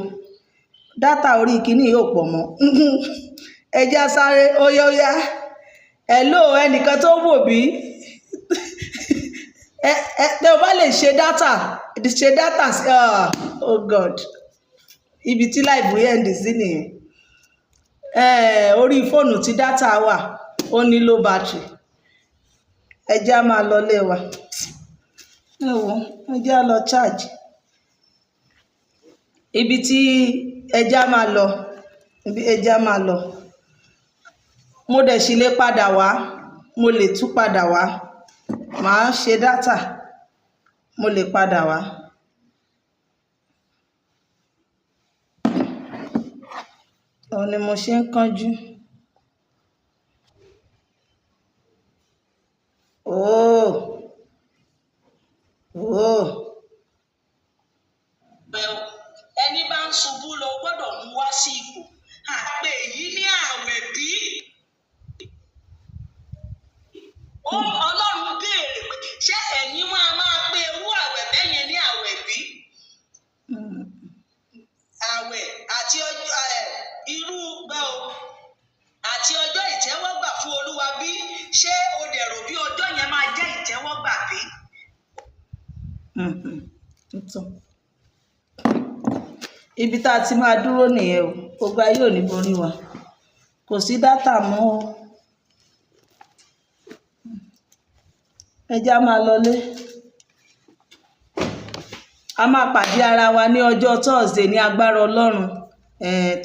Data orí kíní yóò pọ̀ mọ́. Ẹ já sáré, óyá óyá. Hello, ẹnìkan tó wò bí ẹ ẹ tẹ o bá lè ṣe data, ṣe data. Ah, oh God, ibi tí live yìí end sí nìyẹn. Orí fóònù tí data wà, ó ní low battery. Ẹ jẹ́ á máa lọ lé wa. Ẹ wo, ẹ jẹ́ á lọ charge ibi tí ẹ jẹ́ á máa lọ, ibi ẹ jẹ́ á máa lọ. Mo dẹ̀ sì lè padà wá, mo lè tún padà wá. Màá ṣe data, mo lè padà wá. Òun ni mo ṣe ń kánjú. Ooo ooo. Ẹni bá ń ṣubú lọ gbọ́dọ̀ mú wá sí ipò. Àpè yìí ní ààwẹ̀ bí? Ọlọ́run béèrè pé ṣé ẹ̀yin máa máa pe irú ààwẹ̀ bẹ́ẹ̀ yẹn ní ààwẹ̀ bí? Ààwẹ̀ àti ọjọ́ irú, gbọ́ o, àti. Àti ọjọ́ ìtẹ́wọ́gbà fún Olúwa bí? Ṣé o dẹ̀ rò bí ọjọ́ yẹn máa jẹ́ ìtẹ́wọ́gbà bí? Tán. Ibi tá a ti máa dúró nìyẹn o. Gbogbo ayé ò ní borí wa. Kò sí data mọ́ o. Ẹ jẹ́ á máa lọlé. A máa pàdé ara wa ní ọjọ́ Thursday ní agbára Ọlọ́run.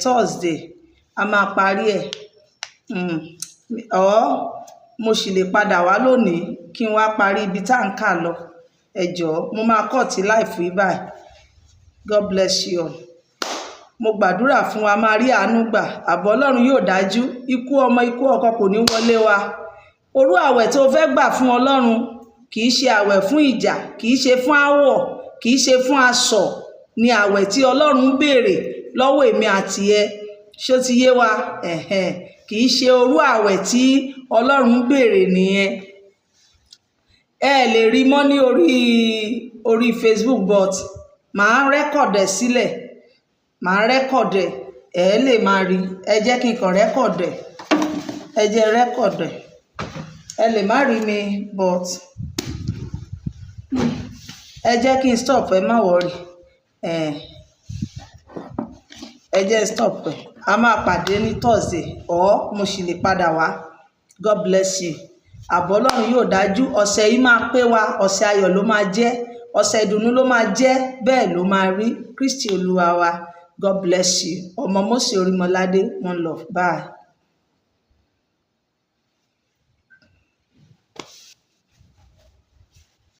Thursday a máa parí ẹ̀. Or mo sì lè padà wá lónìí kí n wá parí ibi tá à ń kà lọ. Ẹ jọ̀ọ́, mo máa cut live yìí báyìí. God bless you all. Mo gbàdúrà fún wa, máa rí àánú gbà. Ààbò Ọlọ́run yóò dájú. Ikú ọmọ, ikú ọkọ kò ní wọlé wa. Òru àwẹ̀ tó fẹ́ gbà fún Ọlọ́run kì í ṣe àwẹ̀ fún ìjà, kì í ṣe fún áwọ̀, kì í ṣe fún asọ̀ ni àwẹ̀ tí Ọlọ́run ń béèrè lọ́wọ́ èmi àti ẹ. Ṣó ti yé wa? Ẹ̀hẹ̀n. Kì í ṣe òru àwẹ̀ tí Ọlọ́run ń béèrè nìyẹn. Ẹ lè rí mọ́ ní orí Facebook, but màá record ẹ̀ sílẹ̀. Màá record ẹ̀, ẹ lè máa rí. Ẹ jẹ́ kí n kàn record ẹ̀. Ẹ jẹ́ record ẹ̀. Ẹ lè má rí mi, but ẹ jẹ́ kí n stop, ẹ má worry. Ẹ jẹ́ stop ẹ̀. A máa pàdé ní Thursday or mo sì lè padà wá. God bless you. Ààbò Ọlọ́run yóò dájú. Ọ̀sẹ̀ yìí máa pé wa. Ọ̀sẹ̀ ayọ̀ ló máa jẹ́. Ọ̀sẹ̀ ìdùnnú ló máa jẹ́. Bẹ́ẹ̀ ló máa rí. Kristi Olúwa wa. God bless you. Ọmọ Mósè Orímọládé. One love. Bye.